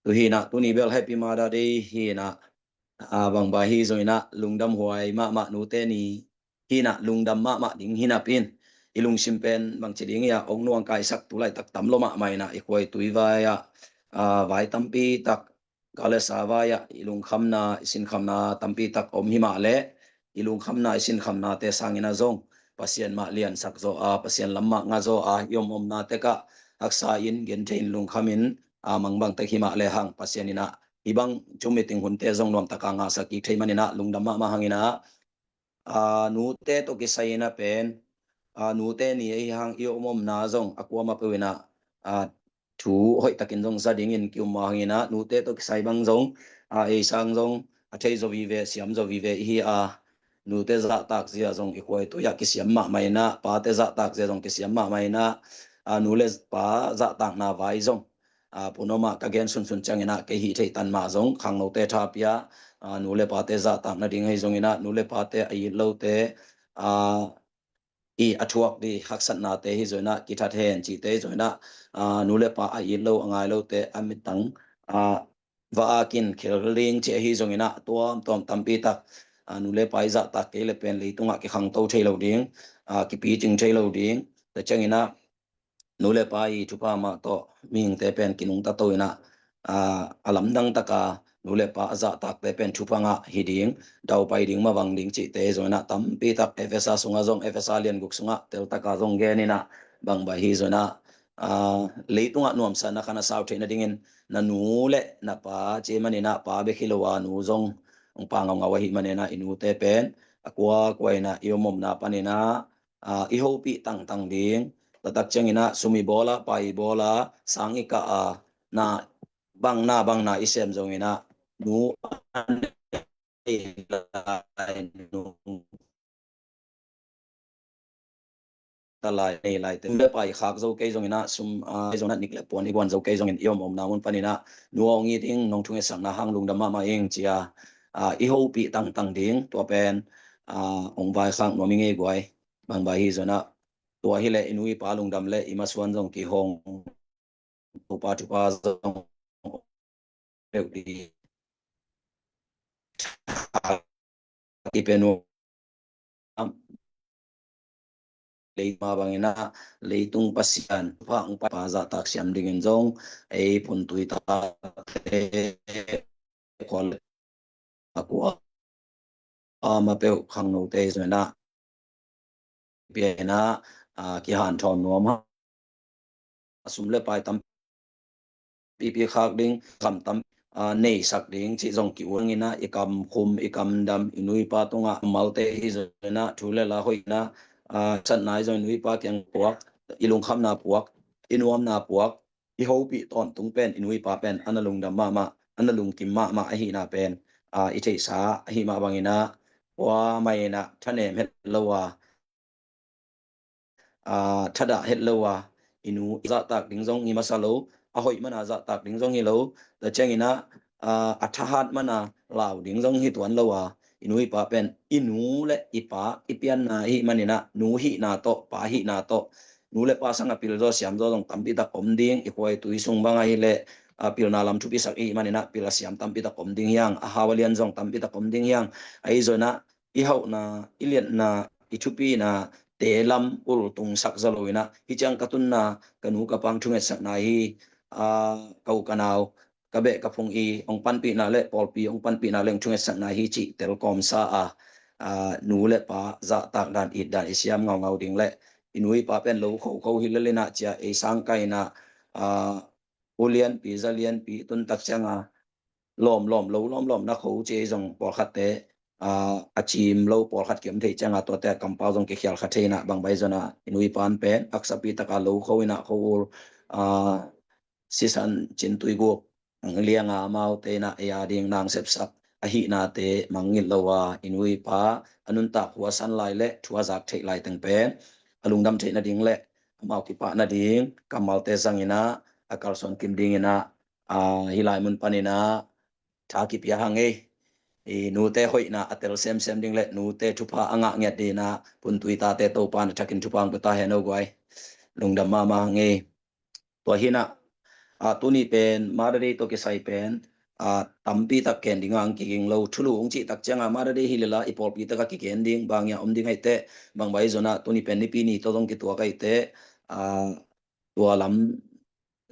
Tu hi ina, tuni bel Happy Mother Day hi ina, a, bang bai hi zong ina lungdamhuai mahmah nute ni hi ina, lungdam mahmah ding hi napi in, i lungsim pen bangci ding hi a, ong nuangkaisak tu laitak tam lo mahmah ina, i khua i tui vai ah, a, vai tampi tak, ka le sa vai ah i lungkhamna, i sinkhamna tampi tak om hi mah le, i lungkhamna, i sinkhamnate sang ina zong Pasian mah liansak zaw a, Pasian lam mah ngah zaw a, i om omna tek ah haksa in, genthei in, lungkham in, a, mangbang tek hi mah le hang Pasian ina Hih bang cu meeting hunte zong nuamtaka ngahsak kik thei maninah lungdam mahmah hanginah, aa, nute tawh kisai inah pen, aa, nute ni ahi hang i om omna zong a kuamah peuh inah, aa, thu hoihtakin zong za dingin ki-um mah hanginah nute tawh kisai bang zong, aa, ei sang zong a thei zaw vive, siam zaw vive ihi a, nute zahtak zia zong i khuaitui ah kisiam mahmah inah, pate zahtak zia zong kisiam mahmah inah, aa, nu le pa zahtakna vai zong, aa, pun omah ka gen sunsun cianginah kei hih theih tan mah zong khangnote tha pia, aa, nu le pate zahtak nading ahi zonginah nu le pate a it lote, aa, i a thuak dih haksatnate hi zonginah kithat hen cihte hi zonginah, aa, nu le pa a it lo a ngai lote a mittang, aa, va akin khel ding cih ahi zonginah tuamtuam tampi tak, aa, nu le pa i zahtak kei le pen leitungah kikhangto thei lo ding, aa, kipicing thei lo ding. Tua cianginah nu le pa i thupha mah tawh mihingte pen kinungta to inah, aa, a lamdang taka nu le pa a zahtakte pen thupha ngah hi ding, daupai ding, mavang ding cihte hi zonginah tampi tak Efesa sungah zong, Efesa lianguk sungah teltaka zong gen inah bangbai hi zonginah, aa, leitungah nuamsa na khan a sau theih nadingin na nu le na pa ci maninah pa bek hi lo a nu zong hong pa ngaungau ahi maninah i nute pen a kuakua inah i om omna paninah, aa, i hopih tangtang ding. Taktak cianginah sum i bawl a, pai i bawl a, sang i kah a, na bang na bang na i sem zonginah nu a nei lai, nu ta lai, nei lai te. Nu le pa i khak zo kei zonginah sum, aa, kei zonginah nik le puan i guan zo kei zongin i om omna mun paninah nu a hong it ing, nong thungetsakna hang lungdam mahmah ing cia, aa, i hopih tangtang ding. Tua pen, aa, hong vaikhak nuam i ngei guai. Bangbai hi zonginah tua hileh i nu i pa lungdam le i masuan zong kihong, thupha thupha zong peuh dih i pen uh. Leima banginah leitung Pasian thupha hong pa zahtak siam dingin zong ei puntui tate khual a kua ama peuh khangnote hi zonginah pianah, aa, kihanthawn nuam ha. A sum le pai tampipi khak ding, kam tam, aa, neisak ding cih zong ki-ul inah i kam khum, i kam dam, i nu i pa tungah malte hi zonginah thu le la hoih inah, aa, satna hi zong i nu i pa kiang puak, i lungkhamna puak, i nuamna puak, i hopih tawntung pen i nu i pa pen a na lungdam mahmah, a na lungkim mahmah ahihna pen, aa, i theihsa ahi mah banginah kuamah inah thanem het lo a, aa, thadah het lo a, i nu zahtak ding zong hi masa lo, a hoih mana zahtak ding zong hi lo. Tua cianginah, aa, a thahat mana lau ding zong hi tuan lo a, i nu i pa pen i nu le i pa i pianna ahi maninah nu hihna tawh, pa hihna tawh, nu le pa sanga pilzaw siamzaw zong tampitak om ding, i khuaitui sung bang ahileh, aa, pilna lam thupisak ihi maninah pil a siam tampitak om ding hiang, a hau a lian zong tampitak om ding hiang. Ahi zonginah i hauhna, i liatna, i thupina te lam ultungsak zaw loinah hih ciang ka tunna, ka nu ka pang thungetsakna hi, aa, ka u ka nau, ka beh ka phung i hong panpihna le pawlpi hong panpihna le hong thungetsakna hi cih telkawmsa a, aa, nu le pa zahtak dan, it dan i siam ngaungau ding le i nu i pa pen lo khokho hi lelinah cia ei sangkainah, aa, u lianpi za lianpi tuntak cianga lawmlawm lo lawmlawm na kho ci ei zong pawlkhatte, aa, a cim lo pawlkhat kiom thei cianga tuate a kampau zong kikhial kha theinah bangbai zonginah i nu i pan pen aksapi taka lo kho inah kho ul, aa, sisan cintui guk ang lianga amaute inah ei a ding nang sepsak ahihnate mangngilh lo a i nu i pa a nuntak huasan lai le thu a zak theih lai teng pen a lungdam theih nading le amau kipah nading kammalte zanginah a kalsuan kim dinginah, aa, hih lai mun paninah tha kipia hang ei. I nute hoihna a tel semsem ding le nute thupha a ngah ngiat dinah puntui tate Topa na thakin thupha hong pia ta hen o guai. Lungdam mahmah hang ei. Tua hinah, aa, tuni pen Mother Day tawh kisai pen, aa, tampi tak ken dingah ang kiging lo, thulu hong cih tak ciangah Mother Day hi lila i pawlpi takah kigen ding, bangia om ding ahi teh, bangbai zonginah tuni pen Nipi ni tawh zong kituak ahi teh, aa, tua lam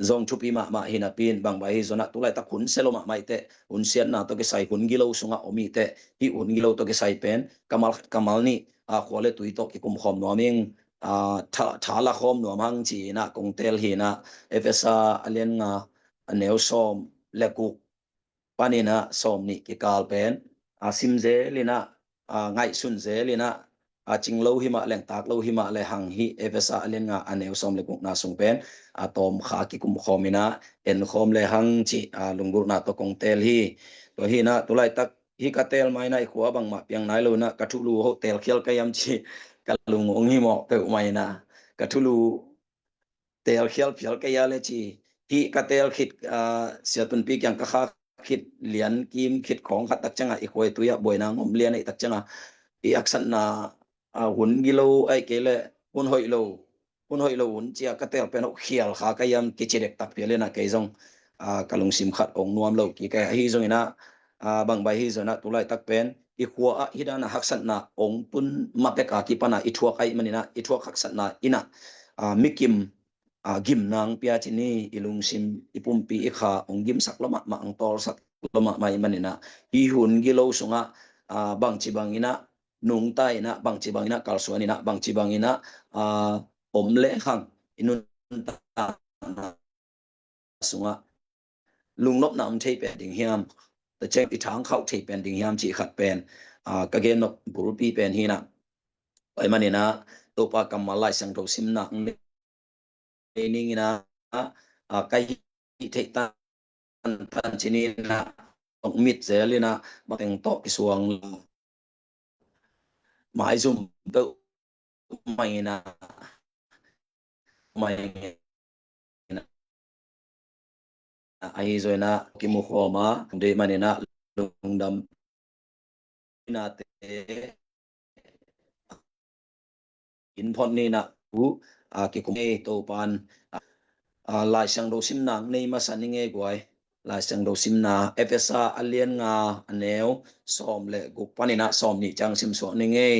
zong thupi mahmah hi napi in bangbai hi zonginah tulaitak hun sia lo mahmah ahi teh, hun siatna tawh kisai hun gilo sungah om ahi teh, hih hun gilo tawh kisai pen kammal khat kammal nih, aa, khua le tui tawh kikumkhawm nuam ing, aa, tha, tha lakhawm nuam hang ci-inah kong teel hinah Efesa a lian nga a neu sawm le guk Paninah sawm nih kikal pen a sim zel inah, a ngaihsun zel inah, a cing lo himah lengtak lo himah le hang hih Efesa a lian nga a neu sawm le gukna sung pen a tawmkha kikum khawm inah en khawm le hang cih a lunggulhna tawh kong teel hi. Tua hinah tulaitak hih ka teel mainah i khua bangmah piang nai lo inah ka thulu ho teelkhial ka hiam cih ka lung ong himawh peuh mainah ka thulu teelkhial phial ka hia le ci. Hih ka teel khit, a, Sia Tunpi kiang ka kha khit lian kim khit khawng khat tak ciangah i khua i tui ah buaina ngom lian ahih tak ciangah i haksatna, a, hun gilo ahih kei le hun hoih lo, hun hoih lo hun cia ka teel pen hoh khial kha ka hiam kici dektak phial inah kei zong, a, ka lungsim khat ong nuam lo kik a hi zong inah, a, bangbai hi zong inah tulaitak pen i khua ah hih danah haksatna ong tun mapek a kipanah i thuak ahih maninah i thuak haksatna inah, a, mikim, a, gimna ong pia ci ni. I lungsim i pumpi i kha ong gimsak lo mahmah ong tawlsak lo mahmah ahih maninah hih hun gilo sungah, a, bangci banginah nungta inah bangci banginah kalsuan inah bangci banginah, a, om le hang i nuntakna sungah lungnopna om thei pen ding hiam? Tua ciang i thangkhauh thei pen ding hiam cih khat pen, a, ka gen nop bulpi pen hinah. Pai maninah Topa kammal Lai Siangtho simna ong nei ning inah, a, ka hih theih tantan ci ninah ong mit zel inah mateng tawh kisuang lo maizum peuh mainah mai inah ahi zong inah kimu khawm a deih maninah lungdam inate in phot ninah u, a, kikum ei Topan, a, Lai Siangtho simna nei masa ning ei guai. Lai Siangtho simna Efesa a lian nga a neu sawm le guk paninah sawm nih ciang simsuak ning ei.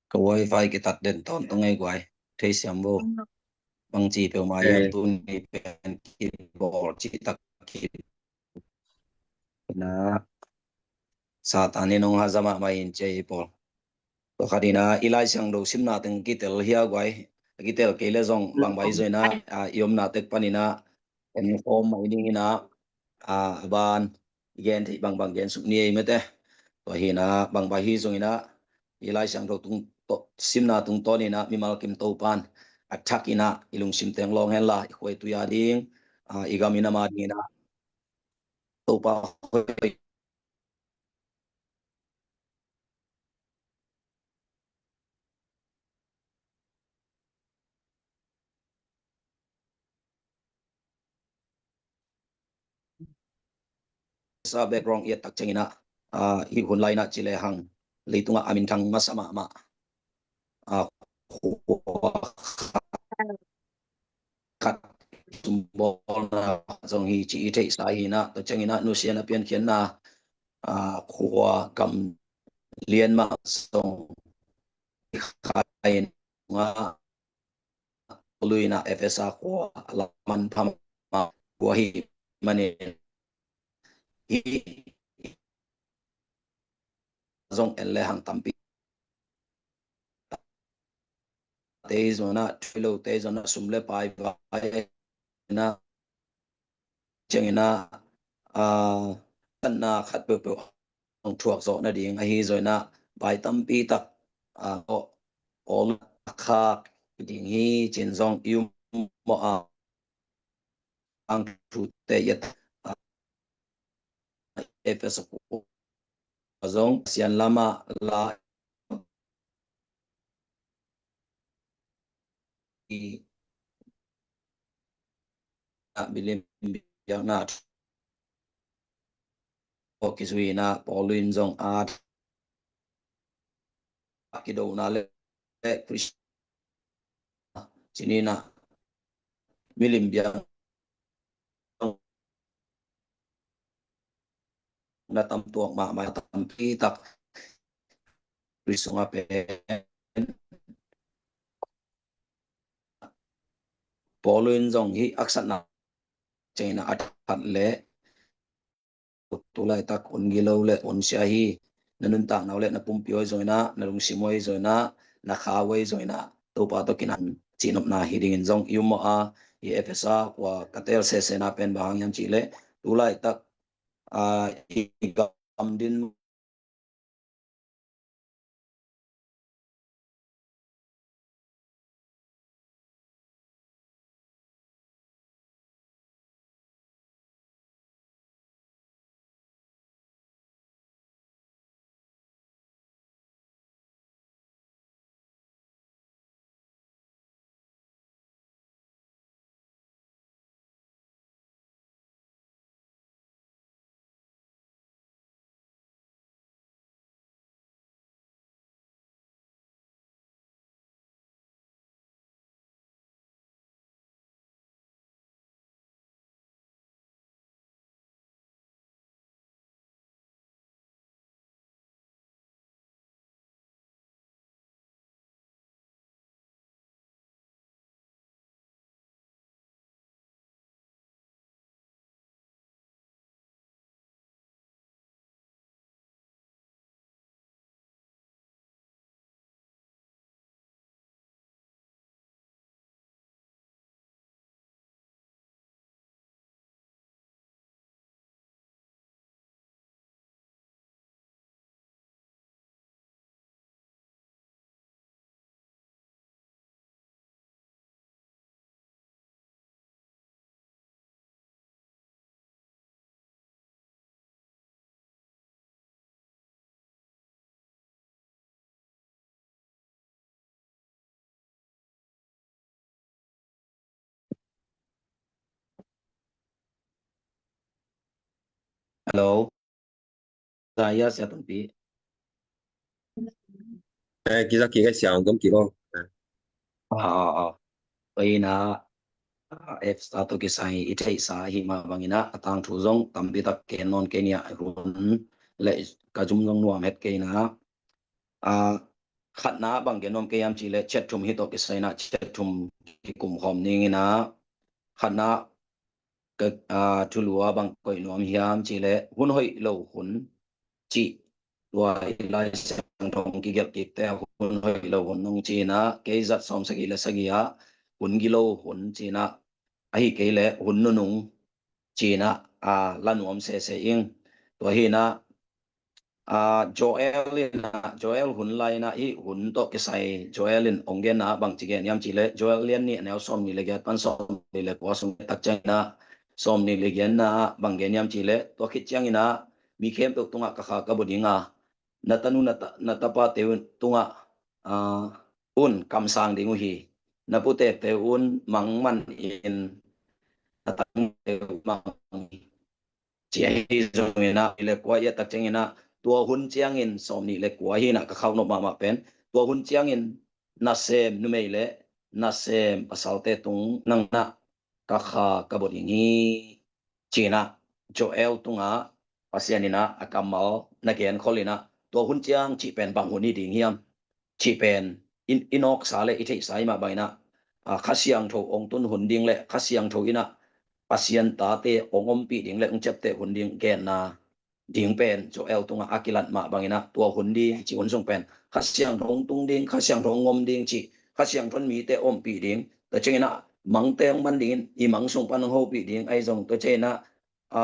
Ka wifi kitat den tawntung ei guai. Thei siam vo. Bangci peuhmah hiam tuni pen kibawl cihtak hi. Na Satan in hong haza mahmah in ci ei pawl. Tua khat in a i Lai Siangtho simna teng kitel hi a guai. a kitel kei le zong bangbai zong inah, a, i omna tek paninah en khawm mah i ning inah, a, a ban i gen theih bangbang gen suk ni ei mete. Tua hinah bangbai hi zong inah i Lai Siangtho tung, to, simna tungtawn inah mimal kim Topan a thak inah i lungsim teng lawng henla i khuai tui a ding, a, i gam i nam a ding inah Topa khuai sa background i et tak cianginah, a, hih hun lai inah ci lehang leitungah a minthang masa mahmah, a, khua khat sumbawlna zong hi ci i theihsa hinah, tua cianginah nusia na piankhiatna, a, khua gam lian mah zong i kha inah Paul in ah Efesa khua a la manpha mah khua hi manin, hih zong en lehang tampi te zong ah, thu lo te zong ah, sum le pai vai na ciangin ah, a, sanna khat peuhpeuh hong thuak zawh nading ahi zongin ah, vai tampi tak, a, awl a khak ding hi ci-in zong i um mawh a, ang thute i a, a, Efesa khua zong Pasian lamah la i a milim biakna thu kizui in ah Paul in zong a kidona le Khrist cinin ah milim biak na tam tuak mahmah, tampi tak Khrist sungah pen Paul in zong hih haksatna ciangin ah a that le tu laitak hun gilo le hun sia hi. Na nuntakna uh le na pumpi uh ahi zongin ah, na lungsim uh ahi zongin ah, na kha uh ahi zongin ah, Topa tawh kinan cihnopna hi dingin zong i um mawh a, i Efesa khua ka tel sesena pen bang hang hiam cih leh tu laitak, a, i gam din Hello. Saya, saya tampi. Eh, kizak kik, eh, siang gam kik ong. Ah, ah, ah. Tua hi in ah, ah, Efesa tawh kisai i theihsa hi mah bangin ah, a tangthu zong tampi tak ken nawn kei ni ah, hun le ka zum zong nuam het kei in ah, ah, khatna bang gen nuam kei hiam cih leh chet thum hi tawh kisai in ah, chet thum kikum khawm ning in ah, khatna ka, ah, thulu ah bang koih nuam hiam cih leh hun hoih lo hun cih, tua i Lai Siangtho hong kigelh kikte a hun hun hoih lo hun nung cinah, kei zat sawm sagih le sagih ah hun gilo hun cinah, ahi kei le hun nunung cinah, a, la nuam sese ing. Tua hinah, a, Joel inah, Joel hun lai inah, hih hun tawh kisai Joel in ong genna bangci gen hiam cih le, Joel lian nih a neu sawm nih le giat pan sawm nih le kua sung tak ciang inah, sawm nih le giatna ah bang gen hiam cih le, tua khit ciang inah mi khempeuh tungah ka kha ka bu ding a, na tanu na ta, na tapate tungah, a, un kamsang ding uh hi. Na putekte un mang man in, na tangte un mang ci ahi zongin ah, le kua i et tak ciangin ah, tua hun ciangin sawm nih le kua hi inah ka khauh nop mahmah pen, tua hun ciangin nasem numei le nasem pasalte tung nang inah ka kha ka bu ding hi. Cinah Joel tungah Pasian inah a kammal na genkhol inah, tua hun ciang cih pen bang hun hi ding hiam cih pen i, i nawksa le i theihsa i mah bang inah, a, Kha Siangtho ong tun hun ding le Kha Siangtho inah Pasian tate ong ompih ding le ong ciapteh hun ding genna ding pen Joel tungah a kilat mah bang inah, tua hun ding cih hun sung pen Kha Siangtho ong tung ding, Kha Siangtho ong om ding cih, Kha Siangtho in mite ompih ding, tua ciang inah mangte ong man dingin i mang sung pan ong hopih ding ahi zong, tua ciang inah, a,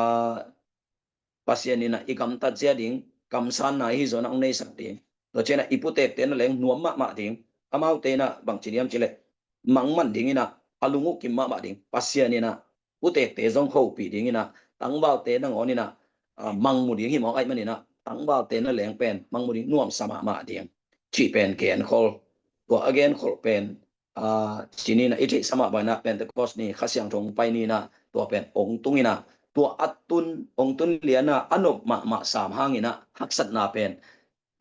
Pasian inah i gamtat zia ding kamsanna hi zong inah ong neisak ding. Tua ciang inah i putekte na leng nuam mahmah ding. Amaute inah bang ci hiam cih le, mang man ding inah a lung uh kim mahmah ding. Pasian inah putekte zong hopih ding inah, tangvalte nangawn inah, a, mang mu ding hi mawk ahih man inah, tangvalte na leng pen mang mu ding, nuamsa mahmah ding cih pen genkhol. Tua a genkhol pen, a, ci ni inah i theihsa mah bang inah Pentecost ni Kha Siangtho ong pai ni inah tua pen ong tung inah, tua a tun, ong tun lian a a nop mahmah sam hang inah haksatna pen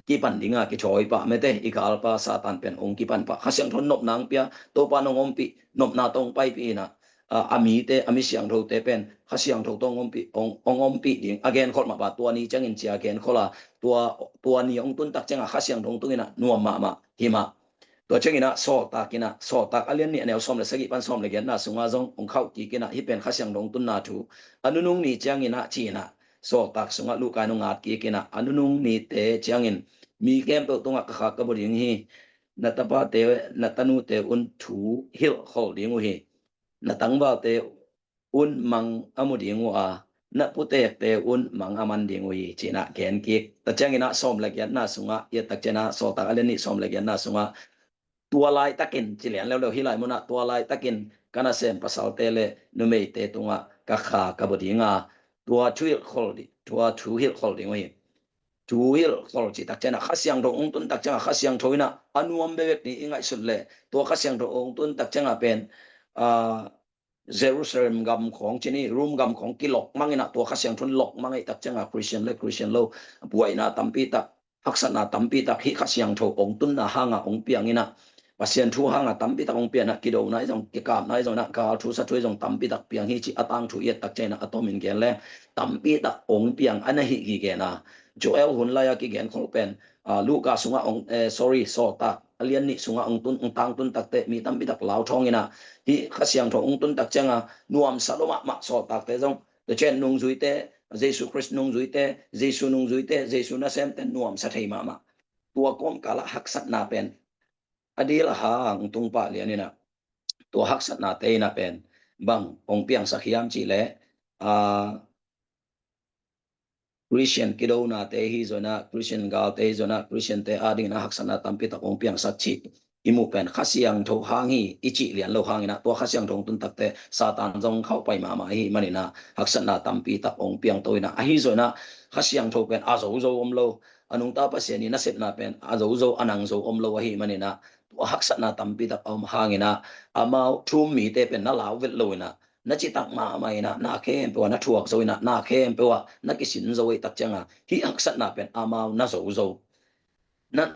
kipan ding a kithawi pah mete, i galpa Satan pen ong kipan pah. Kha Siangtho in nopna ong pia, Topa in ong ompih, nopna tawh ong paipih inah, a, a mite, a mi siangthote pen Kha Siangtho tawh ong ompih, ong, ong ompih ding a genkhol mah bang, tua ni ciangin ci a genkhol a, tua, tua ni ong tun tak ciang a Kha Siangtho ong tung inah nuam mahmah hi mah. Tua ciang inah Sawltak inah, Sawltak a lian nih a neu sawm le sagih pan sawm le giatna sungah zong ong khauh kik inah, hih pen Kha Siangtho ong tunna thu. A nunung ni ciang inah ci inah, Sawltak sungah Luka in ong at kik inah, a nunung nite ciangin mi khempeuh tungah ka kha ka bu ding hi. Na tapate, na tanute un thu hilhkhol ding uh hi. Na tangvalte un mang a mu ding uh a, na putekte un mang a man ding uh hi, ci inah gen kik. Tua ciang inah sawm le giatna sungah, i et tak ciang inah Sawltak a lian nih sawm le giatna sungah, tua laitakin, ci lian leuleu, hih lai munah tua laitakin ka nasem pasalte le numeite tungah ka kha ka bu ding a, tua thu hilhkhol di, tua thu hilhkhol ding uh hi. Thu hilhkhol cih tak ciang inah Kha Siangtho ong tun tak ciang a, Kha Siangtho inah a nuam bekbek ni i ngaihsut le, tua Kha Siangtho ong tun tak ciang a pen, a, Jerusalem gam khawng ci ni, Rom gam khawng kilokmang inah, tua Kha Siangtho in lokmang ahih tak ciang a Khristian le Khristian lo buaina tampi tak, haksatna tampi tak hih Kha Siangtho ong tunna hang a ong piang inah, Pasian thu hang a tampi tak ong piang inah, kidona hi zong, kikapna hi zong inah, gal thu sa thu hi zong tampi tak piang hi cih a tangthu i et tak ciang inah a tomin gen leng tampi tak ong piang a na hi kigen a. Joel hun lai a kigenkhol pen, a, Luka sungah ong, eh, sorry, Sawltak a lian nih sungah ong tun, ong tangtun takte mi tampi tak lauthawng inah, hih Kha Siangtho ong tun tak ciang a nuamsa lua mahmah Sawltakte zong, tua ciang nungzuite, Jesu Khrist nungzuite, Jesu nungzuite, Jesu nasemte nuamsa thei mahmah. Tua kawmkal ah haksatna pen a dil a hang tung pah lian inah, tua haksatnate inah pen bang ong piangsak hiam cih le, a, Khristian kidonate hi zong inah, Khristian galte hi zong inah, Khristiante ading inah haksatna tampi tak ong piangsak cih i muh pen Kha Siangtho hang hi i cih lian lo hang inah, tua Kha Siangtho ong tun takte Satan zong khauh pai mahmah ahih man inah haksatna tampi tak ong piangto inah, ahi zong inah Kha Siangtho pen a zozo om lo, a nungta Pasian i nasepna pen a zozo, a nangzo om lo ahih man inah, tua haksatna tampi tak a om hang inah amau thu-um mite pen na lau vet lo inah, na citak mahmah inah, na khempeuh ah na thuak zo inah, na khempeuh ah na kisin zo ahih tak ciang a, hih haksatna pen amau na zozo, na,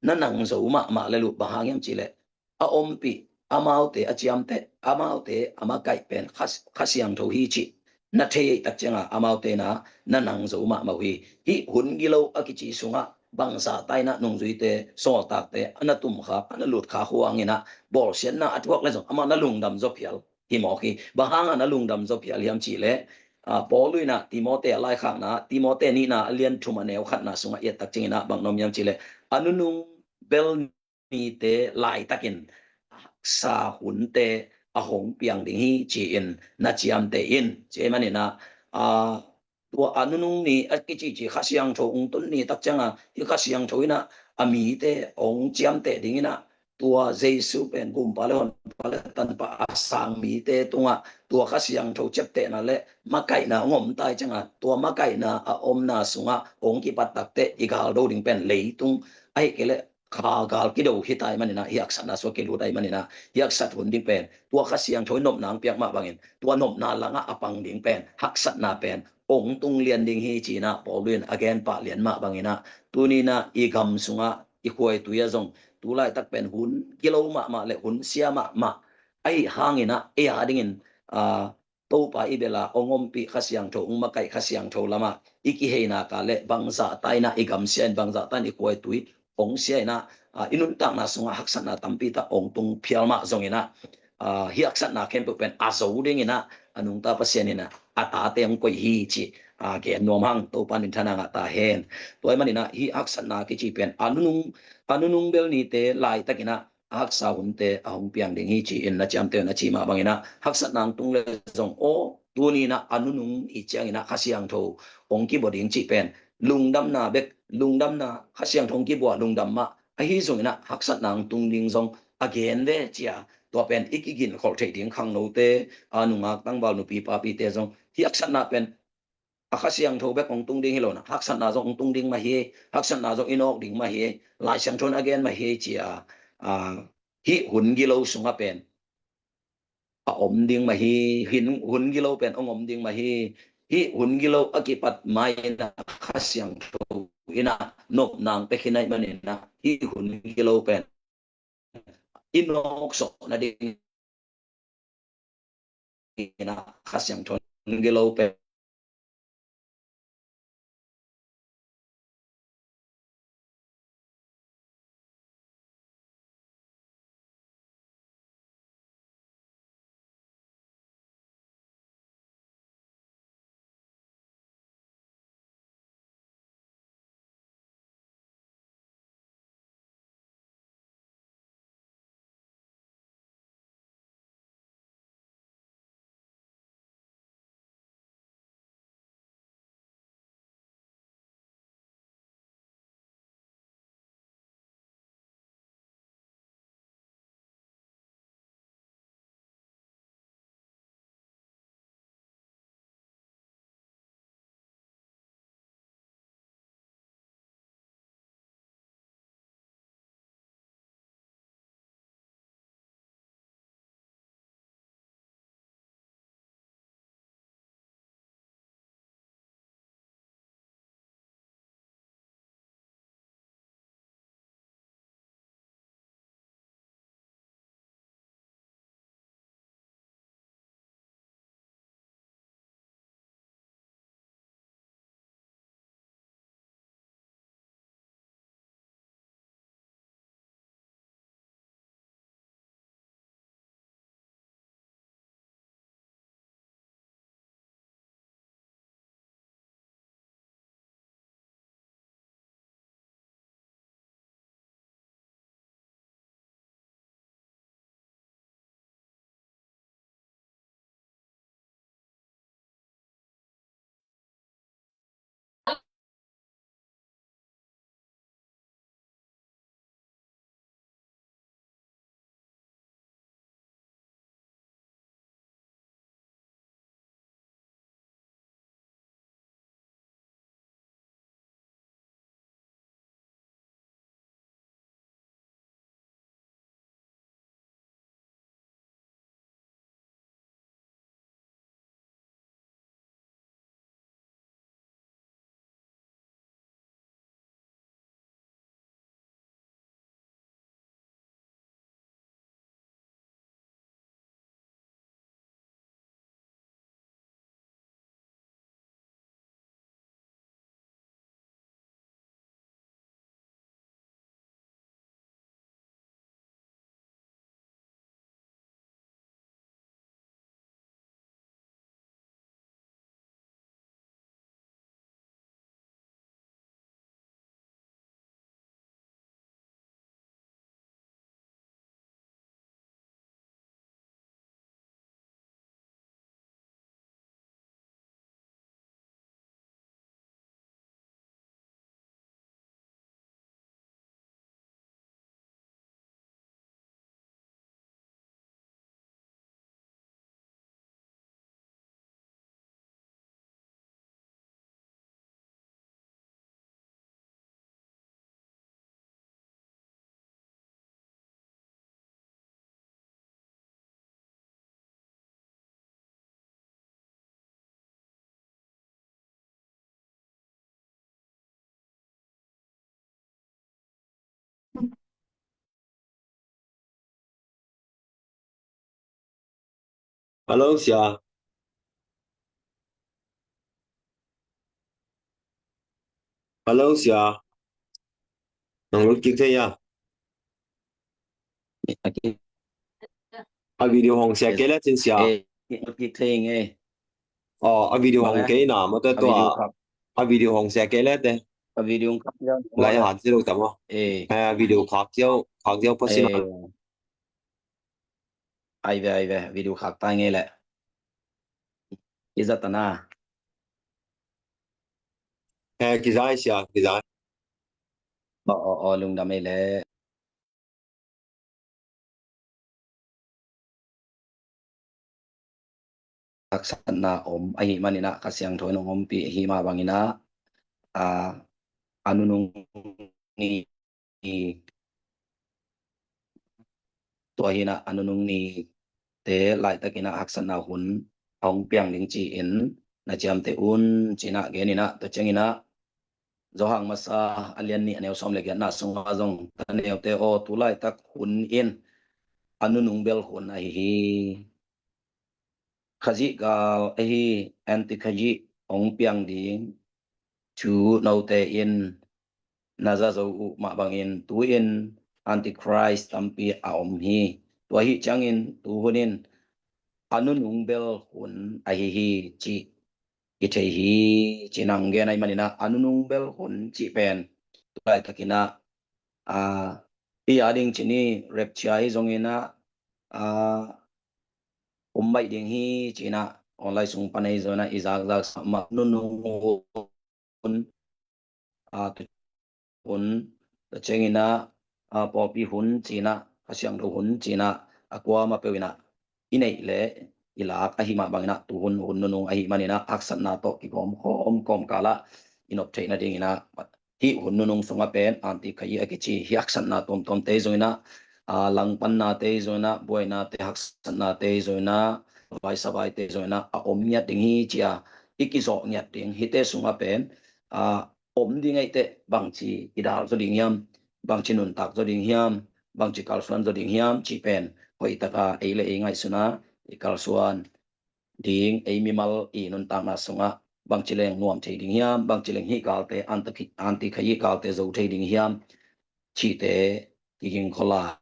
na nangzo mahmah le uh. Bang hang hiam cih le, a ompih, amaute a ciamteh, amaute a makaih pen Kha, Kha Siangtho hi cih na thei ahih tak ciang a, amaute na, na nangzo mahmah uh hi. Hih hun gilo a kici sungah bangzah ta inah nungzuite, Sawltakte a na tumkhak, a na lutkhak uh hang inah bawlsiatna a thuak le zong amah na lungdam zaw phial hi mawk hi. Bang hang a na lungdam zaw phial hiam cih le, a, Paul inah Timote a laikhakna, Timote nihna a lian thum a neu khatna sungah i et tak ciang inah bang na om hiam cih le, a nunung bel nite laitakin haksa hunte a hong piang ding hi, ci-in na ciamteh in, ci ahih manin ah, a, tua a nunung ni a kicici Kha Siangtho hong tun ni tak ciangin ah, hih Kha Siangtho in ah a mite hong ciamteh dingin ah, tua Jesu pen Gumpa le Honpa le Tanpa a sang mite tungah tua Kha Siangtho ciaptehna le makaihna hong om ta ahih ciangin ah, tua makaihna a omna sungah hong kipat takteh i galdo ding pen leitung ahih kei leh kha gal kido hi ta ahih manin ah, hih haksatna sungah kilut ahih manin ah, hih haksat hun ding pen tua Kha Siangtho in nopna hong piak mah bangin, tua nopna langah a pang ding pen, haksatna pen hong tung lian ding hi, ci-in ah Paul in a gen pah lian mah bangin ah, tuni-in ah i gam sungah, i khuaitui ah zong tu laitak pen hun gilo mahmah le hun sia mahmah ahih hangin ah, ei a dingin, a, Topa i bel a hong ompih Kha Siangtho, hong makaih Kha Siangtho lamah i kihei nak leh bangzah ta in ah i gam sia in, bangzah ta in i khuaitui hong sia in ah, a, i nuntakna sungah haksatna tampi tak hong tung phial mah zongin ah, a, hih haksatna khempeuh pen a zo dingin ah a nungta Pasian in ah a tate hong koih hi, ci, a, gen nuam hang. Topa in minthanna ngah ta hen. Tua ahih manin ah hih haksatna kici pen a nunung, a nunung bel nite laitakin ah a haksa hunte a hong piang ding hi, ci-in na ciamteh un, a cih mah bangin ah, haksatna hong tung le zong, aw, tuni-in ah a nunung i ciangin ah Kha Siangtho hong kibua ding cih pen lungdamna bek, lungdamna, Kha Siangtho hong kibua lungdam mah ahi zongin ah haksatna hong tung ding zong a gen ve, ci-a, tua pen i kiginkholh theih ding, khangnote, a, nungak tangval, nupi papite zong, hih haksatna pen a Kha Siangtho bek hong tung ding hi lo-in ah, haksatna zong hong tung ding mah hi, haksatna zong i nawk ding mah hi, Lai Siangtho in a gen mah hi, ci-a, a, hih hun gilo sungah pen a om ding mah hi, hin, hun gilo pen hong om ding mah hi. Hih hun gilo a kipat ma-in ah Kha Siangtho in ah nopna hong pia khin ahih manin ah, hih hun gilo pen i nawk sawh nadingin ah Kha Siangtho in gilo pen Hello, sia. Hello, sia. Nong lut kik thei a? A video hong sia kei le cin, sia. Eh, lut kik thei ing e. Oh, a video hong kei na, ma tua tua. A video hong sia kei le te. A video hong kak ziau. Lai hat ziau ta ma. Eh. Eh, a video khak ziau, khak ziau pasin. Eh. Ai ve, ai ve, video khak ta nge le. Kiza ta na. Eh, kiza, sia, kiza. Oh, oh, oh, lungdam ei le. Haksatna om ahih manin ah, Kha Siangtho in hong ompih ahih mah bangin ah, a, a nunung ni, tua hi in ah, a nunung nite laitakin ah haksatna hun a hong piang ding ci-in na ciamteh un, ci-in ah gen in ah, tua ciangin ah Johan masa a lian nih, a neu sawm le giatna sungah zong, ta neute aw, tu laitak hun in a nunung bel hun ahi hi. Khazih gal ahi, Antikhazih hong piang ding thu note in na za zo uh mah bangin, tu-in Antichrist tampi a om hi. Tua ahih ciangin tu hun in a nunung bel hun ahi hi, cih i thei hi, ci-in hong gen ahih manin ah, a nunung bel hun cih pen tu laitakin ah, a, i a ding ci ni, rapture hi zongin ah, a, om baih ding hi, ci-in ah online sung pan ahi zongin ah i zakzak sa mah, nunung hun, a, tu hun, tua ciangin ah, a, pawlpi hun ci-in ah, Kha Siangtho hun ci-in ah, a kuamah peuh in ah i neih leh i lak ahih mah bangin ah, tu hun, hun nunung ahih manin ah, haksatna tawh kigawm khawm kawmkal ah i nop theih nadingin ah, hih hun nunung sungah pen Antikhazih a kici, hih haksatna tuamtuamte zongin ah, a, langpannate zongin ah, buainate, haksatnate zongin ah, vaisavaite zongin ah, a om ngiat ding hi, ci-a i kizawh ngiat ding. Hihte sungah pen, a, om ding ahih teh bangci i dal zaw ding hiam, bangci nuntak zaw ding hiam, bangci kalsuan zaw ding hiam, cih pen hoih takin ei le ei ngaihsun a, i kalsuan ding, ei mimal i nuntakna sungah bangci leng nuam thei ding hiam, bangci leng hih galte, Antikha-, Antikhazih galte zo thei ding hiam, cihte kiging khol a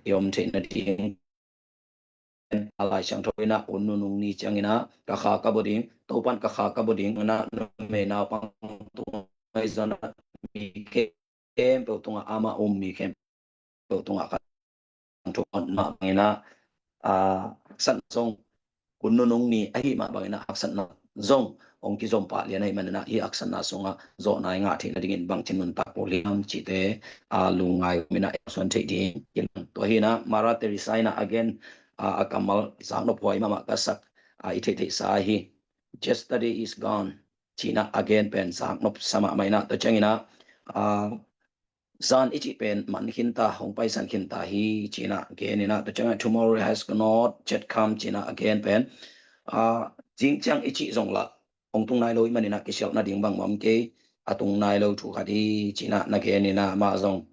i om theih nading. A Lai Siangtho in ah, hun nunung ni ciangin ah, ka kha ka bawl ding, Topa'n ka kha ka bawl ding, na numei naupang tung ahi zongin ah, mi khempeuh tungah, amah um mi khempeuh tungah ka thuk mah bangin ah, a, haksatna zong, hun nunung ni ahih mah bangin ah, haksatna zong hong kizom pah lian ahih manin ah, hih haksatna sungah zawhna i ngah theih nadingin bangci nuntak kul hiam, cihte, a, lungngai om in ah i suan theih ding. Tua hi in ah Mother Teresa in ah a gen, a, a kammal zaknop huai mahmah ka sak, a, i theihtheihsa hi. Yesterday is gone, ci-in ah a gen pen zaknop sa mahmah in ah, tua ciangin ah, a, zan i cih pen man khin ta, hong paisan khin ta hi, ci-in ah gen in ah, tua ciangin ah tomorrow has not yet come, ci-in ah a gen pen, a, zing ciang i cih zong lah hong tung nai lo ahih manin ah kisialh nading bangmah om kei, a tung nai lo thu khat hi, ci-in ah na gen in ah, amah zong,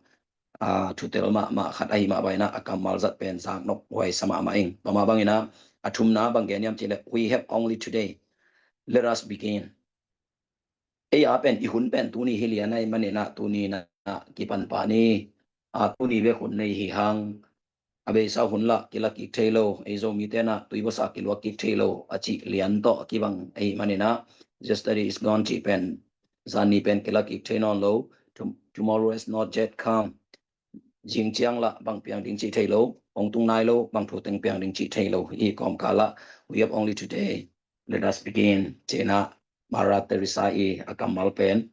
a, thutel mahmah khat ahih mah bangin ah, a kammal zat pen zaknop huai sa mahmah ing. Tua mah bangin ah, a thumna bang gen hiam cih leh, we have only today. Let us begin. Ei a pen, i hun pen tuni hi lian ahih manin ah, tuni in ah kipan pah ni. A, tuni bek hun nei hi hang. A beisa hun lah kila kik thei lo. Ei Zomite in ah tui buasa kiluak kik thei lo, a cih lian tawh a kibang ahih manin ah, yesterday is gone cih pen, zan ni pen kila kik thei nawn lo. Tom-, tomorrow has not yet come. Zing ciang lah bang piang ding cih thei lo, hong tung nai lo, bang thu teng piang ding cih thei lo. Hih kawmkal ah, we have only today. Let us begin, ci-in ah Mother Teresa i a kammal pen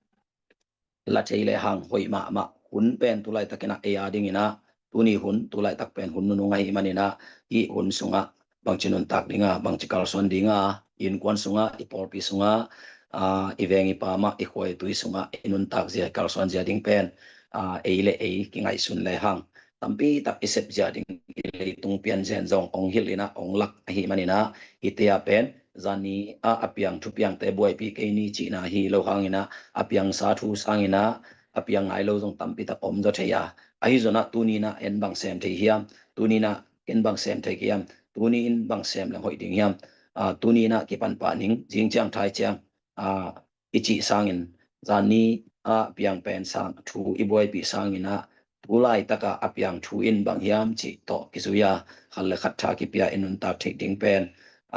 la thei lehang hoih mahmah. Hun pen tu laitakin ah ei a dingin ah, tuni hun, tu laitak pen hun nunung ahih manin ah, hih hun sungah bangci nuntak ding a, bangci kalsuan ding a, i innkuan sungah, i pawlpi sungah, a, i veng i pam ah, i khua i tui sungah i nuntak zia, i kalsuan zia ding pen, a, ei le ei kingaihsun lehang tampi tak i sep zia ding, i leitung pian zen zong hong hilh in ah, hong lak ahih manin ah, hihte ah pen zan ni ah a piang thupiangte buaipih kei ni cihna hi lo hangin ah, a piangsa thu sangin ah a piang ngai lo zong tampi tak om zaw thei a. Ahi zongin ah tuni in ah en bang sem thei hiam, tuni in ah en bang sem thei hiam, tuni in bang sem leng hoih ding hiam? Aa, tuni in ah kipan pah ning, zing ciang thai ciang, aa, i cih sangin, zani ah piang pen sang thu i buaipih sangin ah, tu laitak ah a piang thu in bang hiam cih tawh kizui a, khat le khat tha kipia i nuntak theih ding pen,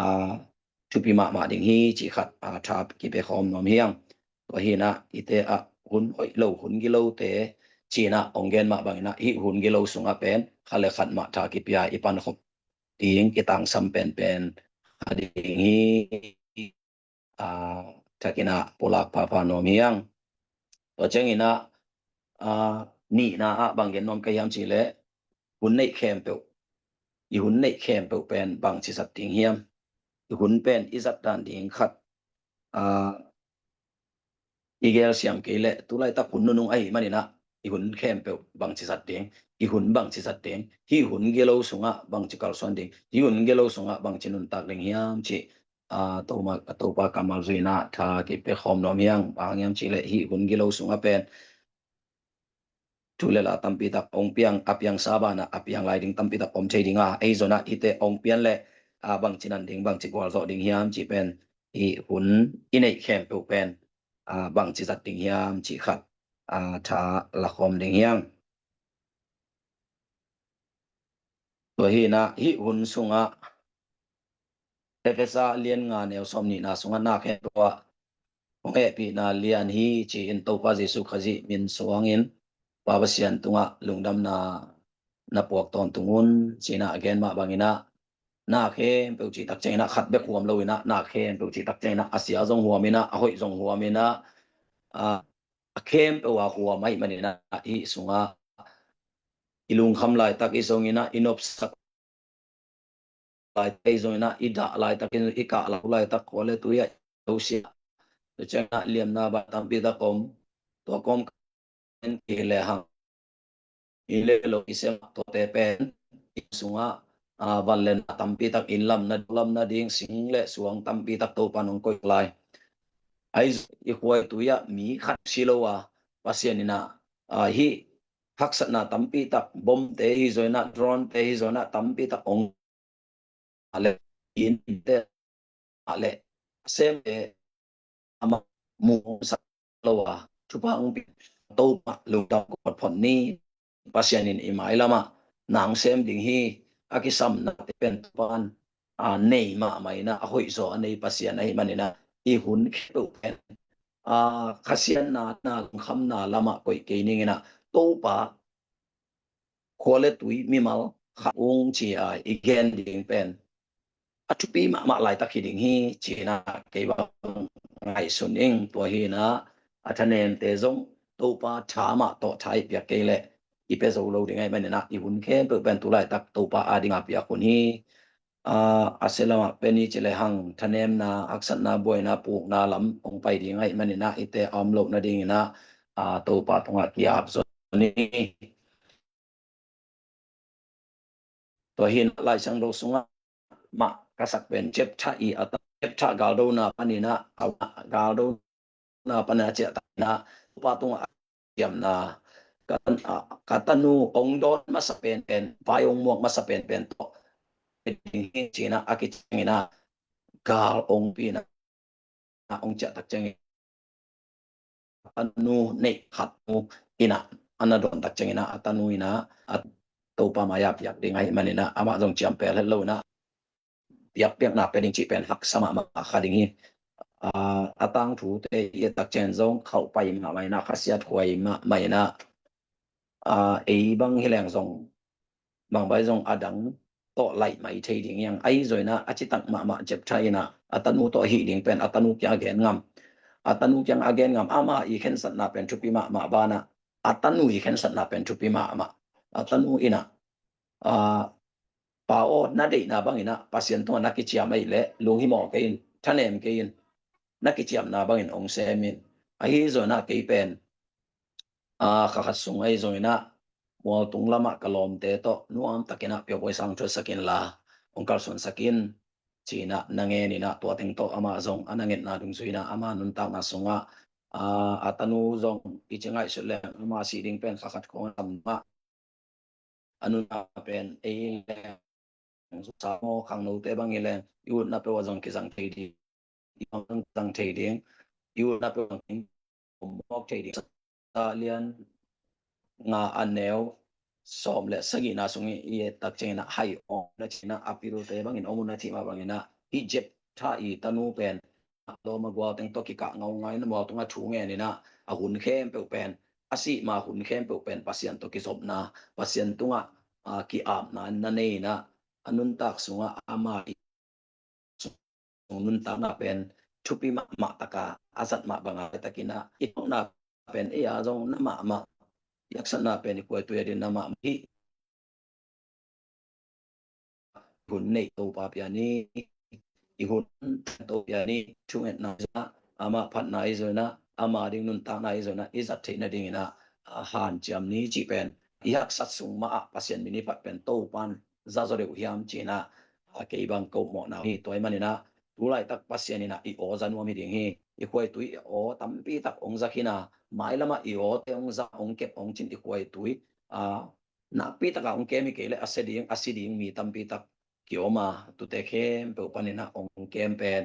aa, thupi mahmah ding hi cih khat, aa, tha kipia khawm nuam hi hang. Tua hi in ah, hihte ah hun hoih lo, hun gilote ci in ah hong gen mah bangin ah, hih hun gilo sungah pen khat le khat mah tha kipia i pankhop ding, kitangsam penpen a ding hi. Aa, thakin ah pulak phapha nuam hi hang. Tua ciangin ah, aa, nihna ah bang gen nuam ka hiam cih leh, hun neih khempeuh, i hun neih khempeuh pen bangci zat ding hiam? I hun pen i zat dan ding khat, aa, i gelsiam kei leh, tu laitak hun nunung ahih manin ah, i hun khempeuh bangci zat ding, i hun bangci zat ding, hih hun gilo sungah bangci kalsuan ding, hih hun gilo sungah bangci nuntak ding hiam cih, aa, Topa, Topa kammal zui in ah tha kipia khawm nuam hi hang. Bang hang hiam cih leh, hih hun gilo sungah pen thu le la tampi tak hong piang, a piangsa banah a piang lai ding tampi tak om thei ding a, ahi zongin ah hihte hong pian leh, aa, bangci nan ding, bangci gualzawh ding hiam cih pen, hih hun i neih khempeuh pen, aa, bangci zat ding hiam cih khat, aa, tha la khawm ding hi hang. Tua hi in ah, hih hun sungah, Efesa lian nga neu sawm nihna sungah, na khempeuh ah hong hehpihna lian hi ci-in Topa Jesuh Khazih min suangin Pa Pasian tungah lungdamna na puak tawntung un ci in ah a gen mah bangin ah, na khempeuh cih tak ciangin ah khat bek huam lo in ah, na khempeuh cih tak ciangin ah a sia zong huam in ah, a hoih zong huam in ah, a, a khempeuh a huam ahih manin ah, hih sungah i lungkham laitak hi zongin ah, i nopsak laitak hi zongin ah, i dah laitak hi zongin, i kah lo laitak khua le tui ah, lo sia, tua ciangin ah liamna bai tampi tak om, tua kawm kan kihel lehang i le lo i sem tuate pen, i sungah, aa, van le na tampi tak, inn lam na, lam nading sing le suang tampi tak Topa in hong koih lai. Ahi zong i khua i tui ah mi khat si lo a, Pasian in ah, aa, hih haksatna tampi tak, bomte hi zongin ah, dronete hi zongin ah tampi tak hong a le, inn te a le, a semte amah musak lo a, thupha hong pia Topa lungdam ko photphot ni. Pasian in i mailam ah na hong sem ding hi. A kisamnate pen Topa in, aa, nei mahmah in ah, a hoihzaw a nei Pasian ahih manin ah, i hun khempeuh pen, aa, khasiatna, na lungkhamna lamah koih kei ning in ah, Topa khua le tui, mimal khat ung ci a i gen ding pen a thupi mahmah laitak hi ding hi ci in ah kei bang ngaihsun ing. Tua hi in ah, a thanemte zong Topa tha mah tawh tha i piak kei leh i pia zo lo ding ahih manin ah, i hun khempeuh pen tu laitak Topa ading a piak hun hi. Aa, a sia lamah pen i cih lehang thanemna, haksatna, buaina, pukna lam hong pai ding ahih manin ah, hihte a om loh nadingin ah, aa, Topa tungah ki-ap zaw ni. Tua hi in ah Laisiangtho sungah mah ka sak pen Jephthah i a ta, Jephthah galdona panin ah, a galdona panin a ciahtakna, Topa tungah a ciamna, ka, a, ka tanu hong dawn masa penpen, vai hong muak masa penpen tawh, ci in ah a kiciangin ah, gal hong pia in ah, hong ciah tak ciangin, a tanu neih khat nu in ah, a na dawn tak ciangin ah, a tanu in ah, a Topa mai-ah piak ding ahih manin ah, amah zong ciam pel het lo in ah, piakpiakna pia ding cih pen haksa mahmah kha ding hi. Aa, a tangthute i et tak ciang zong khauh pai mahmah in ah, khasiat huai mahmah in ah, aa, ei bang hi leng zong, bang bai zong a dang tawh laih mai thei ding hi hang. Ahi zongin ah, a citak mahmah Jephthah in ah, a tanu tawh hih ding pen a tanu kiang a gen ngam. A tanu kiang a gen ngam, ama i khensatna pen thupi mahmah banah, a tanu i khensatna pen thupi mahmah. A tanu in ah, aa, Pa aw, na deihna bangin ah Pasian tungah na kiciam ahih leh lunghimawh kei in, thanem kei in, na kiciamna bangin hong sem in. Ahi zongin ah kei pen, aa, kha khat sung ahi zongin ah, mualtung lamah ka lawmte tawh nuamtakin ah peuhpeuh sang thuatsak inla, hong kalsuansak in, ci in ah na ngen in ah, tua teng tawh amah zong a na ngetna dungzui in ah, ama nuntakna sungah, aa, a tanu zong i ci ngaihsut leng, ama sih ding pen kha khat khawng a tam mah, a nuntakna pen ei leng Sawm khangnote bang hi leng i utna peuh ah zong kizang thei ding, i bang zong kizang thei ding, i utna peuh ah zong kizang thei ding. Sa lian nga a neu sawm le sagihna sung i et tak ciangin ah hai om na cih in ah a pilte bangin om un a cih mah bangin ah hih Jephthah i tanu pen lawm a gual teng tawh kikah ngaungai in a mual tungah thu ngen in ah a hun khempeuh pen, a sih ma hun khempeuh pen Pasian tawh kizopna, Pasian tungah a ki-apna na nei in ah a nuntak sungah ama i sung nuntakna pen thupi mahmah taka a zat mah banga takin ah i thuakna pen ei a zong na mahmah, i haksatna pen i khuaitui a din na mahmah hi. Hun neih Topa pia ni, i hun Topa pia ni, thungetna i zon ah, ama phatna i zon ah, ama ding nuntakna i zon ah i zat theih nadingin ah a hanciam ni cih pen i haksat sung mah ah Pasian min i phat pen Topan za zaw deuh hiam ci in ah a kei bang ko mawhna hi. Tua ahih manin ah tu laitak Pasian in ah i aw za nuam hi ding hi. I khuaitui i aw tampi tak hong za khin a, mailam ah i awte hong za, hong kep, hong cin i khuaitui a nakpi takah hong kem hi kei leh a sia ding, a si ding mi tampi tak ki-om a, tute khempeuh panin ah hong kem pen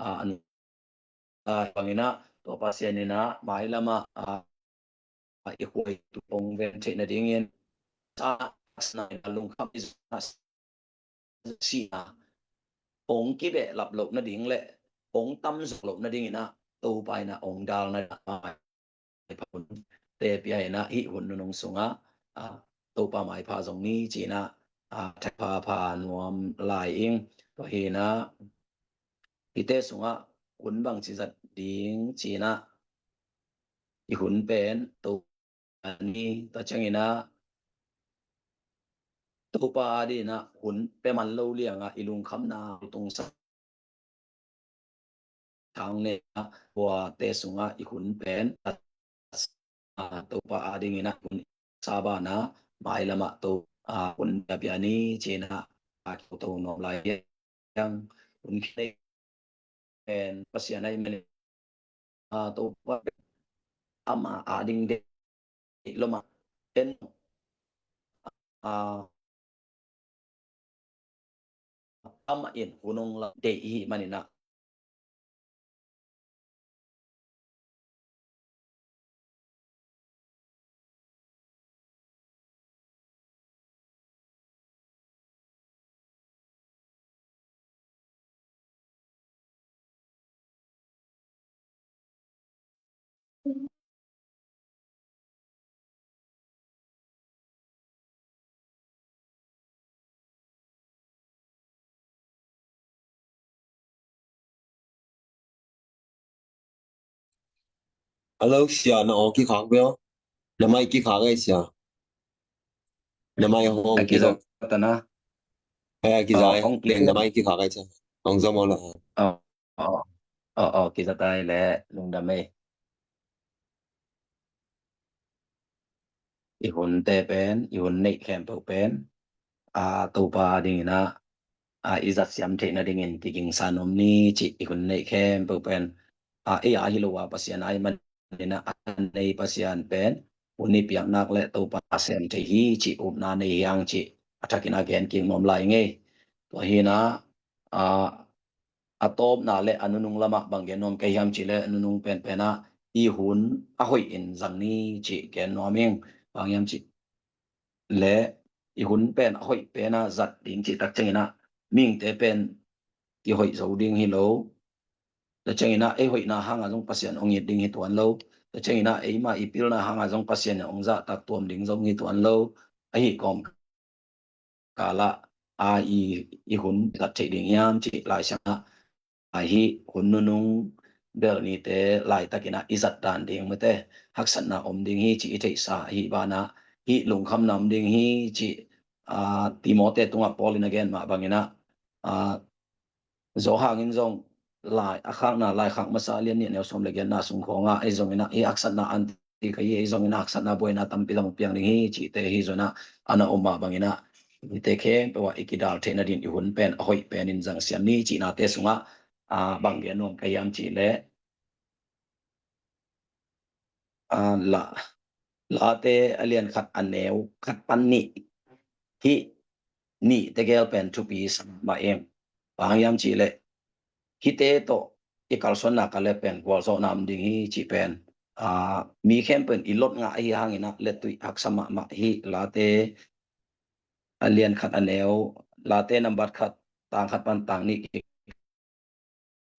a, a nuntak bangin ah tua Pasian in ah mailam ah a, a i khuaitui hong ven theih nadingin sa, a sna in ah lungkham i zon ah sihna hong kibehlap loh nading le hong tam zo loh nadingin ah Topa in ah hong dalna ah maipha hunte pia in ah hih hun nunung sungah a, Topa maipha zong ni ci in ah a, thapha pha nuam lai ing. Tua hi in ah hihte sungah hun bangci zat ding ci in ah i hun pen Topa ni, tua ciangin ah Topa a dingin ah hun pia man lo liangah i lungkhamna tungsak thang ne a, tuate sungah i hun pen a, Topa a dingin ah hun sa banah mailam ah to a hun pia pia ni ci in ah a kito nuam lai hiang. Hun khinei pen Pasian ahih manin a, Topa ama a ding deih lo mah en a, amah in hun hong la deih i hih manin ah Hello, sia, na aw kikhak ve aw. Na mai kikhak ai sia. Na mai hong a kikhak. Kiza tana. Ai, a kiza. Aw, ai. Hong clear. Na mai kikhak ai sia. Hong zom aw la. Aw, aw, aw, aw, kiza tai le lungdam ei. I hunte pen, i hun neih khempeuh pen a, Topa dingin ah a, i zat siam theih nadingin kigingsa nuam ni cih i hun neih khempeuh pen a, ei a hi lo a Pasian ahih manin ah a nei Pasian pen hun i piak nak le Topa sem thei hi cih upna nei hiang cih a thakin a gen kik nuam lai ing ei. Tua hi in ah a, a tawpna le a nunung lamah bang gen nuam ka hiam cih le a nunung penpen ah i hun a hoih in zang ni cih gen nuam ing. Bang hiam cih le i hun pen a hoih pen a zat ding cih tak ciangin ah mihingte pen kihoih zo ding hi lo. Tua ciangin ah ei hoihna hangah zong Pasian hong it ding hi tuan lo. Tua ciangin ah eima i pilna hangah zong Pasian in hong zahtak tuam ding zong hi tuan lo. Ahi kawm kalah a i, i hun zat theih ding hiam cih Lai Siangtho ah a, hih hun nunung bel nite laitakin ah i zat dan ding mate haksatna om ding hi cih i theihsa ahi banah hih lungkhamna om ding hi cih a, Timote tungah Paul in a gen mah bangin ah a, Johan in zong lai a khakna, lai khak masa a lian nih neu sawm le giatna sung khawngah ei zongin ah hih haksatna an ti ka hi, ei zongin ah haksatna buaina tampi zong piang ding hi cihte hi zongin ah a na om mah bangin ah hihte khempeuh ah i kidal theih nadin i hun pen a hoih pen in zang siam ni cihnate sungah a, bang gen nuam ka hiam cih leh a, la, Late a lian khat a neu khat pan nih hih nih tegel pen thupi sa mah ing. Bang hang hiam cih leh hihte tawh i kalsuanna ka le pen gualzawhna om ding hi cih pen, aa, mi khempeuh in i lot ngah ahi hangin ah letuih haksa mahmah hi. Late a lian khat a neu, Late nambat khat tang khat pan tang nih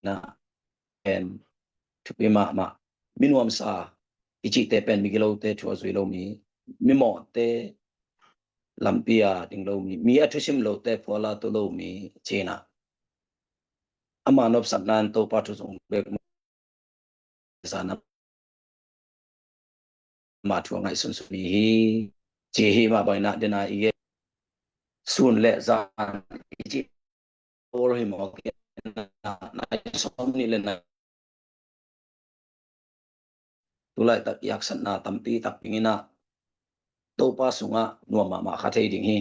na pen thupi mahmah. Mi nuamsa i cihte pen migilote thu a zui lo mi, mimawhte lampi a ding lo mi, mi a thusim lote phual a tu lo mi ci-in ah ama nopsakna in Topa thu zong bek zan ama thu a ngaihsun suk mi hi ci hi. Mah bangin ah den a i gen sun le zan i cih pawl hi mawk in ah, nai sawm nih le nai tu laitak i haksatna tampi tak dingin ah Topa sungah nuam mahmah kha thei ding hi.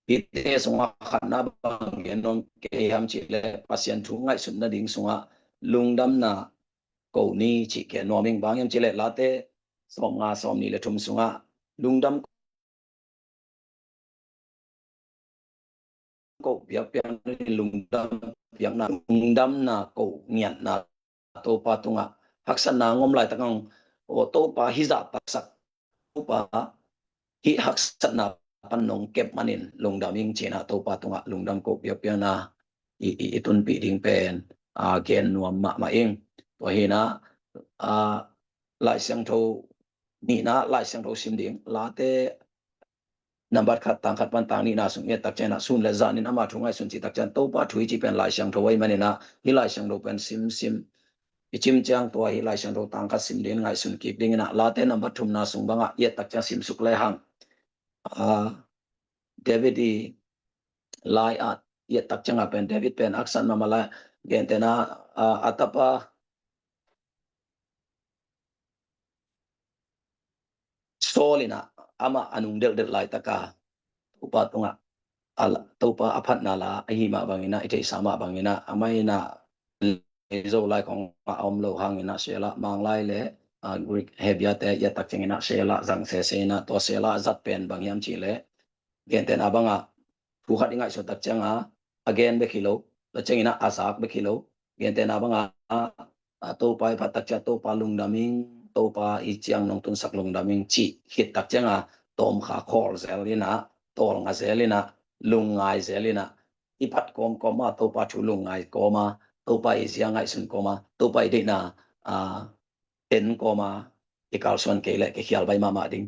Hihte sungah khatna bang gen nuam ka hiam cih leh Pasian thu ngaihsutna ding sungah lungdamna ko ni cih gen nuam ing. Bang hiam cih leh Late sawmnga sawmnih le thum sungah lungdam ko biakpiakna, lungdam piakna, lungdamna ko ngiatna Topa tungah haksatna ngom laitak ang, aw Topa hih zahtaksak, Topa hih haksatna pan nong kep manin lungdam ing ci-in ah Topa tungah lungdam ko biakpiakna i, i, i tunpih ding pen, aa, gen nuam mahmah ing. Tua hi-in ah, aa, Lai Siangtho nihna, Lai Siangtho sim ding, Late nambat khat tang khat pan tang nihna sung i et tak ciangin ah sun le zan in ama thu ngaihsun cih tak ciangin Topa thu i cih pen Lai Siangtho ahih manin ah hih Lai Siangtho pen sim sim i cim ciang tua hih Lai Siangtho tang khat sim dingin ngaihsun kik dingin ah Late nambat thumna sung bangah i et tak ciang sim suk le hang. Aa, David i lai ah i et tak ciangah pen David pen haksat mahmah lai, gentehna, aa, a tapa Saul in ah amah a nung delhdelh laitaka Topa tungah a la, Topa a phatna la ahi mah bangin ah, i theihsa mah bangin ah, amah in ah Zolai khong a om lo hangin ah Selah, Manglai le, aa, Greek Hebrew te i et tak ciangin ah Selah zang sese in ah, tua Selah zat pen bang hiam cih leh gentehna bangah thu khat i ngaihsut tak ciangah a gen bek hi lo, tua ciangin ah a zak bek hi lo. Gentehna bangah, a, Topa i phat tak ciang Topa lungdam ing, Topa i ciang nong tunsak lungdam ing cih khit tak ciangah tawmkha khawl zel in ah, tawlnga zel in ah, lungngai zel in ah, i phat kawmkawm ah Topa thu lungngai kawm ah, Topa i zia ngaihsun kawm ah, Topa i deihna, aa, en kawm ah i kalsuan kei leh kikhial baih mahmah ding.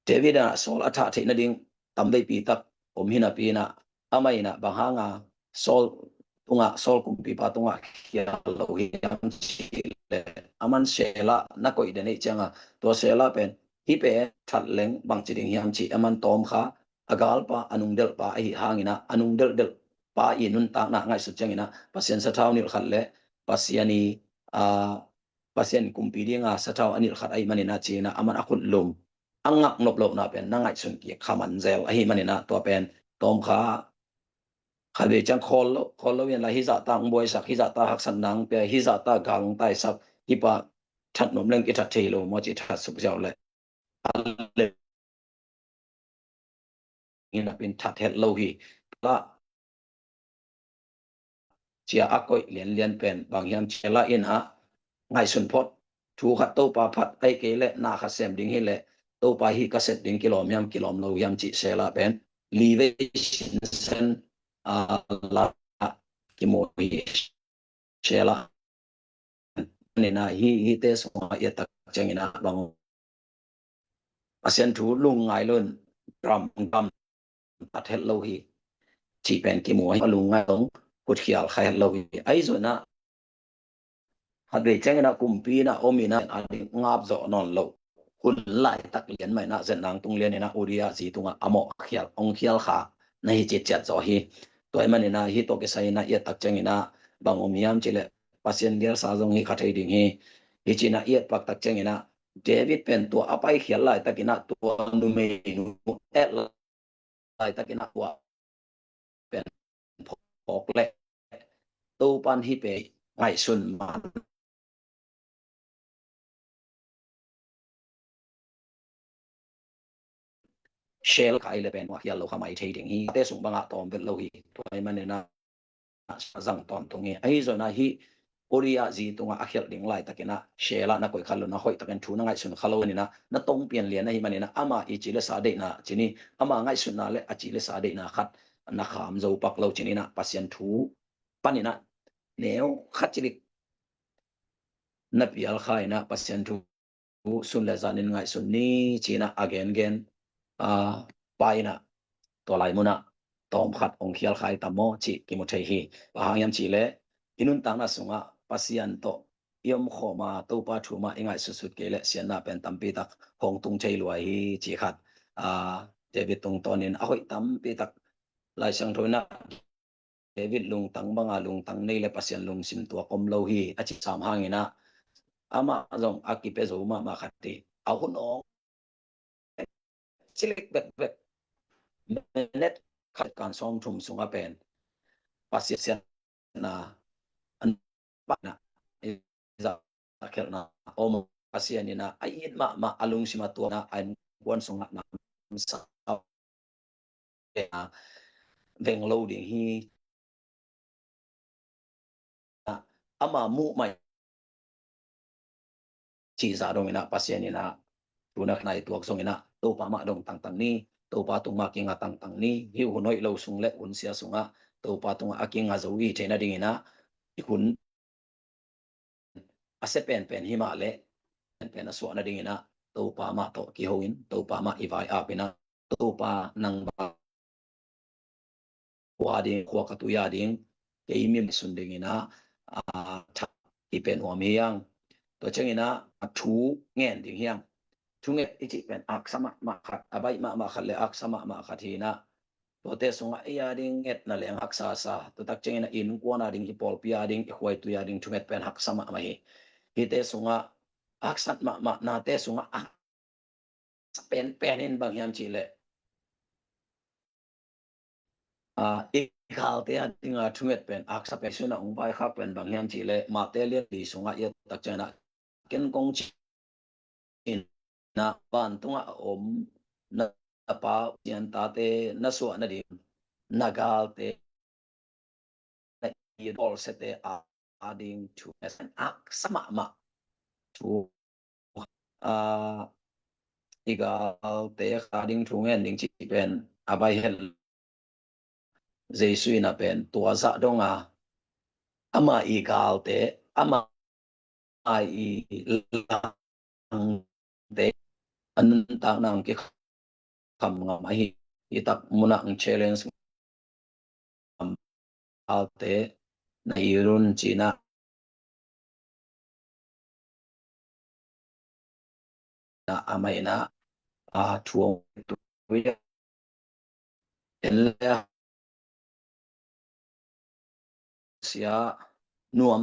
David in ah Saul a thah theih nading tam veipi tak om hi napi in ah, amah in ah bang hanga Saul tungah, Saul kumpipa tungah khial lo hiam cih leh, aman Selah na koih den ahih ciangah, tua Selah pen hih pen that leng bangci ding hiam cih aman tawmkha, a galpa, a nungdelhpa ahi hangin ah, a nungdelhdelhpa i nuntakna ngaihsut ciangin ah Pasian sathau nilh khat le Pasian i, aa, Pasian kumpi dinga sathau a nilh khat ahih manin ah ci-in ah aman a khut lum, a ngak nop lohna pen na ngaihsun kik kha man zel ahih manin ah tua pen tawmkha khat vei ciang khawl lo, khawl lo in la hih zahta ang buaisak, hih zahta haksatna ang pia, hih zahta gal ang taisak, hih pa that nuam leng i that thei lo maw ci that suk ziau leh a le in a pin that het lo hi. La cia a koih lianlian pen bang hiam cih leh in a ngaihsun phot, thu khat Topa phat ahih kei leh na khat sem ding hi leh Topa hih ka sep ding kilawm hiam kilawm lo hiam cih Selah pen li vei sinsen a la kimu hi. Selah. Nina hi, hihte sungah i et tak ciangin ah bang Pasian thu lungngai lo in ram gam that het lo hi. Cih pen kimu hi, lungngai lo in khutkhial kha het lo hi. Ahi zongin ah khatvei ciangin ah kumpi in ah om in ah a ding ngap zawh nawn lo. Hun laitak lian mah in ah zen nang tung lian in ah Uria zi tungah a mawh khial, hong khial kha na hi citciat zaw hi. Tua ahih manin ah hih tawh kisai in ah i et tak ciangin ah bang om hiam cih leh Pasian gelsa zong hi kha thei ding hi. Hih ci-in ah i et pak tak ciangin ah David pen tua a paikhial laitakin ah tua numeinu et laitakin ah tua pen phawk leh Topan hih pen ngaihsun man Sheol kha ahih leh pen a khial lo kha mai thei ding hi. Te sung bangah tawm vet lo hi. Tua ahih manin ah zang tawntung hi. Ahi zongin ah hih Uriah zi tungah a khialh ding laitakin ah Sheol ah na koih kha lo, na hoihtakin thu na ngaihsun kha lo manin ah na tong pian lian ahih manin ah ama i ci le sa deihna ci ni, ama ngaihsutna le a ci le sa deihna khat na kham zo pak lo ci ni, na Pasian thu panin ah neu khat cilik na pial kha in ah Pasian thu sun le zanin ngaihsun ni ci-in ah a gengen, a, pa in ah tua lai munah tawm khat hong khial kha i tam maw cih kimu thei hi. Bang hang hiam cih leh i nuntakna sungah Pasian tawh i om khawm a, Topa thu mah i ngaihsutsut kei leh siatna pen tampi tak hong tung thei lua hi cih khat, a, David tungtawnin a hoih tampi tak Lai Siangtho in ah David lungtang banga lungtang nei le Pasian lungsim tuak om lo hi a ci sam hangin ah amah zong a kipia zo mahmah khat hi. A hun awng cilik bekbek, minute khat kan sawmthum sungah pen Pasian siatna an pahna i zakhelhna om. Pasian in ah a it mahmah, a lungsim a tuakna a innkuan sungah na sa veng lo ding hi. Ama muh mai cih zah dongin ah Pasian in ah thu na khanai tuak zongin ah Topa mah dong tangtang ni, Topa tung mah kinga tangtang ni. Hih hun hoih lo sung le hun sia sungah Topa tungah a kinga zo i theih nadingin ah i hun a sia penpen hi mah leh penpen a suah nadingin ah Topa mah tawh kiho in, Topa mah i vai-ap in ah Topa nang bang khua ding, khua ka tui a ding, kei mi sun dingin ah, a, thak i pen uam hi hang. Tua ciangin ah a thu ngen ding hi hang. Thunget i cih pen aksa mahmah khat, a baih mahmah khat le aksa mahmah khat hi in ah, tuate sungah ei a ding ngetna leng haksa sa. Tua tak ciangin ah i innkuan a ding, i pawlpi a ding, i khua i tui a ding thunget pen haksa mahmah hi. Hihte sungah haksat mahmah nate sungah a penpen in bang hiam cih leh, a, i galte a dinga thunget pen aksa pen, sun a hong vaikhak pen bang hiam cih leh Mate lian li sungah i et tak ciangin ah ken kong ci in ah vantungah a om na Pa Pasian tate na suah nading, na galte na i bawlsiate a ding thu, aksa mahmah thu, a, i galte a ding thu ngen ding cih pen a baih hel. Jesu in ah pen tua zah dong a, ama i galte, ama i langte a nuntakna hong kikham ngam ahi, i tak munah hong challenge ngam, galte na i run ci-in ah na amah in ah, a, thu hong tui a, en le sia nuam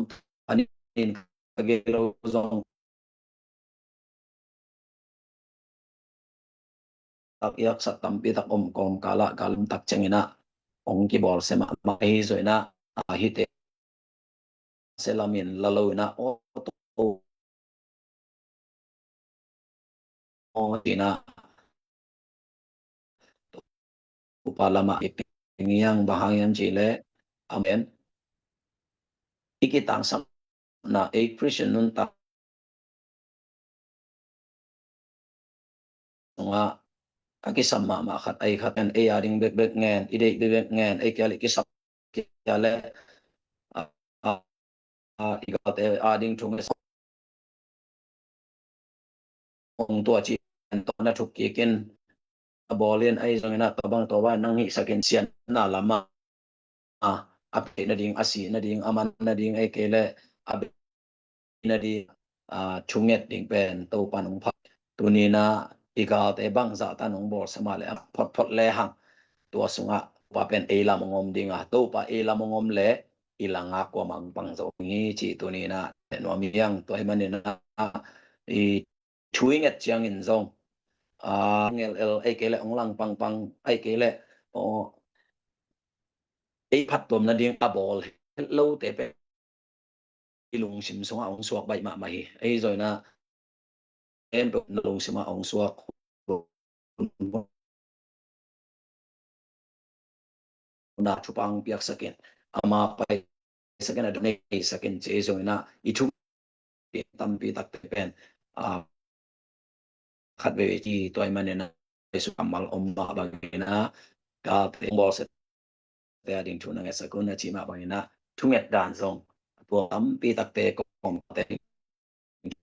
a nin ka gei lo zong tak i haksat tampi tak om kawmkal ah, gal om tak ciangin ah hong kibawlsia mahmah hi. Zong in ah, a, hihte sia lamin la lo in ah, aw, to, aw, ci-in ah Topa lamah i ping hi hang. Bang hang hiam cih leh, amen, i kitangsapna, ei Christian nuntak sungah a kisam mahmah khat, ei khat ngen, ei a ding bekbek ngen, i deih bekbek ngen, ei kia leh kisam kia leh, a, a, a, i galte a ding thu ngen hong tua ci-in tawh na thuk kik in, a bawl in, ahi zongin ah tua bang tua bang nang hihsak in, siatna lamah a, a pei nading, a sih nading, a man nading, ahih kei leh a bei nading, a, thunget ding pen Topa in hong phat. Tuni-in ah i galte bangzah tan hong bawlsia mah leh a photphot lehang, tua sungah Topa pen ei lam hong om ding a, Topa ei lam hong om leh i langah kuamah hong pang zo hi cih tuni-in ah nuam hi hang. Tua ahih manin ah i thu i nget ciangin zong, a, ngelel, ahih kei leh hong lang pangpang, ahih kei leh, aw, ei phattuam nading a bawl het lote pen i lungsim sungah hong suak baih mahmah hi. Ahi zongin ah en peuh na lungsim ah hong suak, na thupha hong piaksak in, ama paisak in, a dam neisak in, ci zong in a i thu tampi takte pen, a, khat veve ci tuai manin a, Jesu kammal om mah bangin a, galte hong bawlsiate a ding thu na ngetsak un a ci mah bangin a, thunget dan zong a tua tampi takte kawmte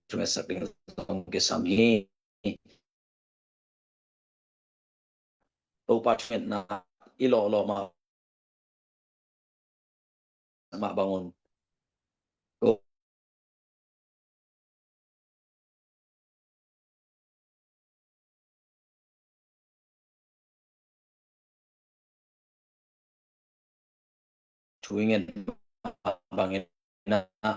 thungetsak ding zong kisam hi. Topa thungetna i lawhlawh mah mah bangun. Ko thu i ngen bangin a,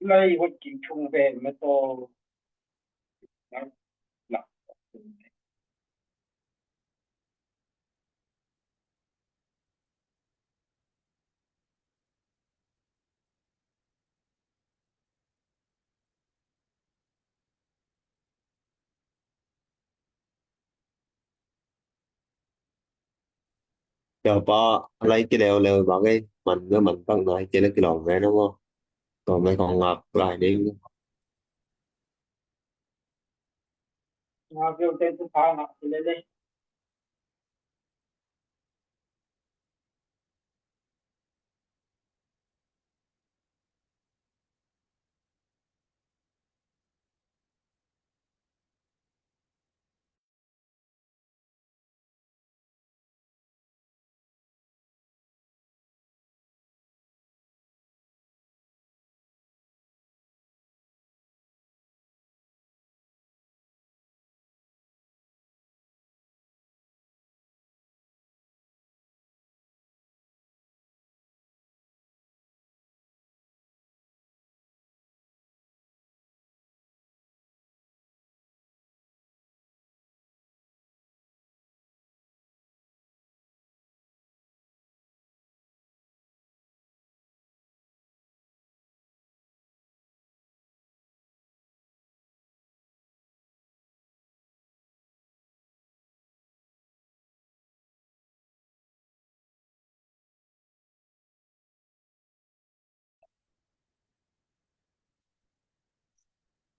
Lai wat king chung ve me to. Tua pa, a lai kileuleu bang ei, man na man bang nai, kile kilawm ve na maw. Tua mai kong ngak lai ding. Ngak viau ten tu pa ngak kile le.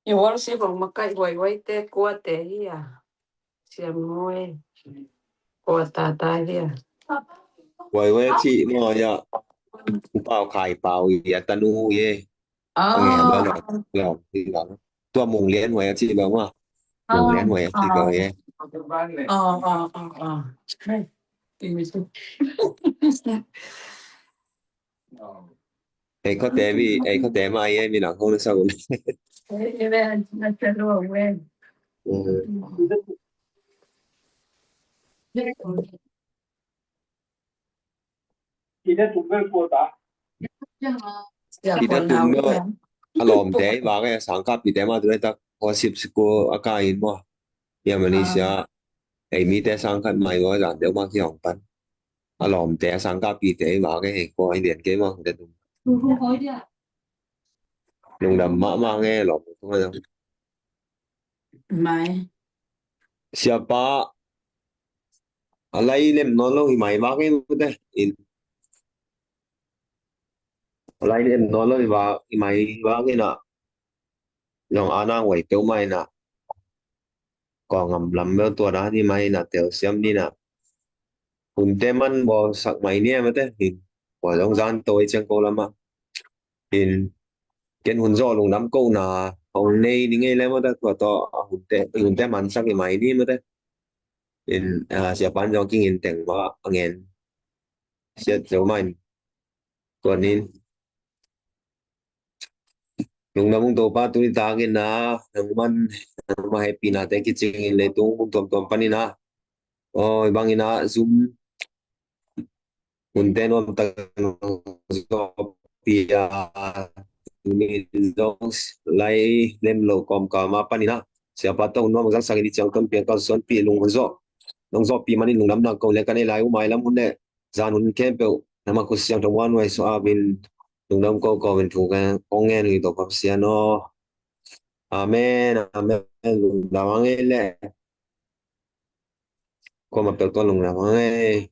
I worship hong makaih huaihuai te kua te hi a? Siam Ngoi. Kua tata hi a? Huaihuai a cih maw, ya. U Pau Khai Pau i a tanu i e. Ah. Ang e, ba lo, lo, lo. Tua Mung Lian Huai a cih lo maw. Mung Lian Huai a cih lo i e. Ah, ah, ah, ah. Ei khawte mi, ei khawte mah ei, mi nang hong na sa un. Kida tum no, a lawmte i vak e, sangkahpihte mah tu nai tak, worship school a kai in maw. Ia mani sia, ei mite sangkah mai maw, zan deuh mah kihong pan. A lawmte a sangkahpihte i vak e, hei kua i lian kei maw, kida tum. Lungdam mahmah nge, lawm tung a zong. Mai. Siapa, a lai lem nawn lo hi mai vak e mute. In. A lai lem nawn lo hi vak, hi mai vak in a. Zong a nang wai peuh mai na. Kawngam lam bel tua dan hi mai na, telsiam ni na. Hunte man bawlsak mai ni a mate. Hin. Kua zong zan to i ciang ko lam a. Hin. Ken hun zawh lungdam kohna hong nei ni ngei le mate, tua tawh a hunte, hunte mansak hi mai ni mate. Hin, a, siapan zong kingin teng mah a ngen. Siat zo mai. Tua nin. Lungdam ung Topa, tuni takin a, nangman, nangma hehpihna te kicingin leitung mun tuamtuam panin a. Oi, bangin a, zum. Hunte nuam tak zawpi a, tuni zong lai lem lo kawmkal mah panin a. Siapa tawh hun nuam zangsak in i ciang tonpih a kalsuanpih lung hun zawh. Nong zawhpih manin lungdam nang ko le ka nei lai uh mai lam hun le. Zan hun khempeuh, nangma khut siangtho muan nuai suah a bin, lungdam ko ko in thu ka ong ngen uh hi Topa Pasian aw. Amen, amen, lungdam a ngei le. Kuamah peuh tua lungdam a ngei.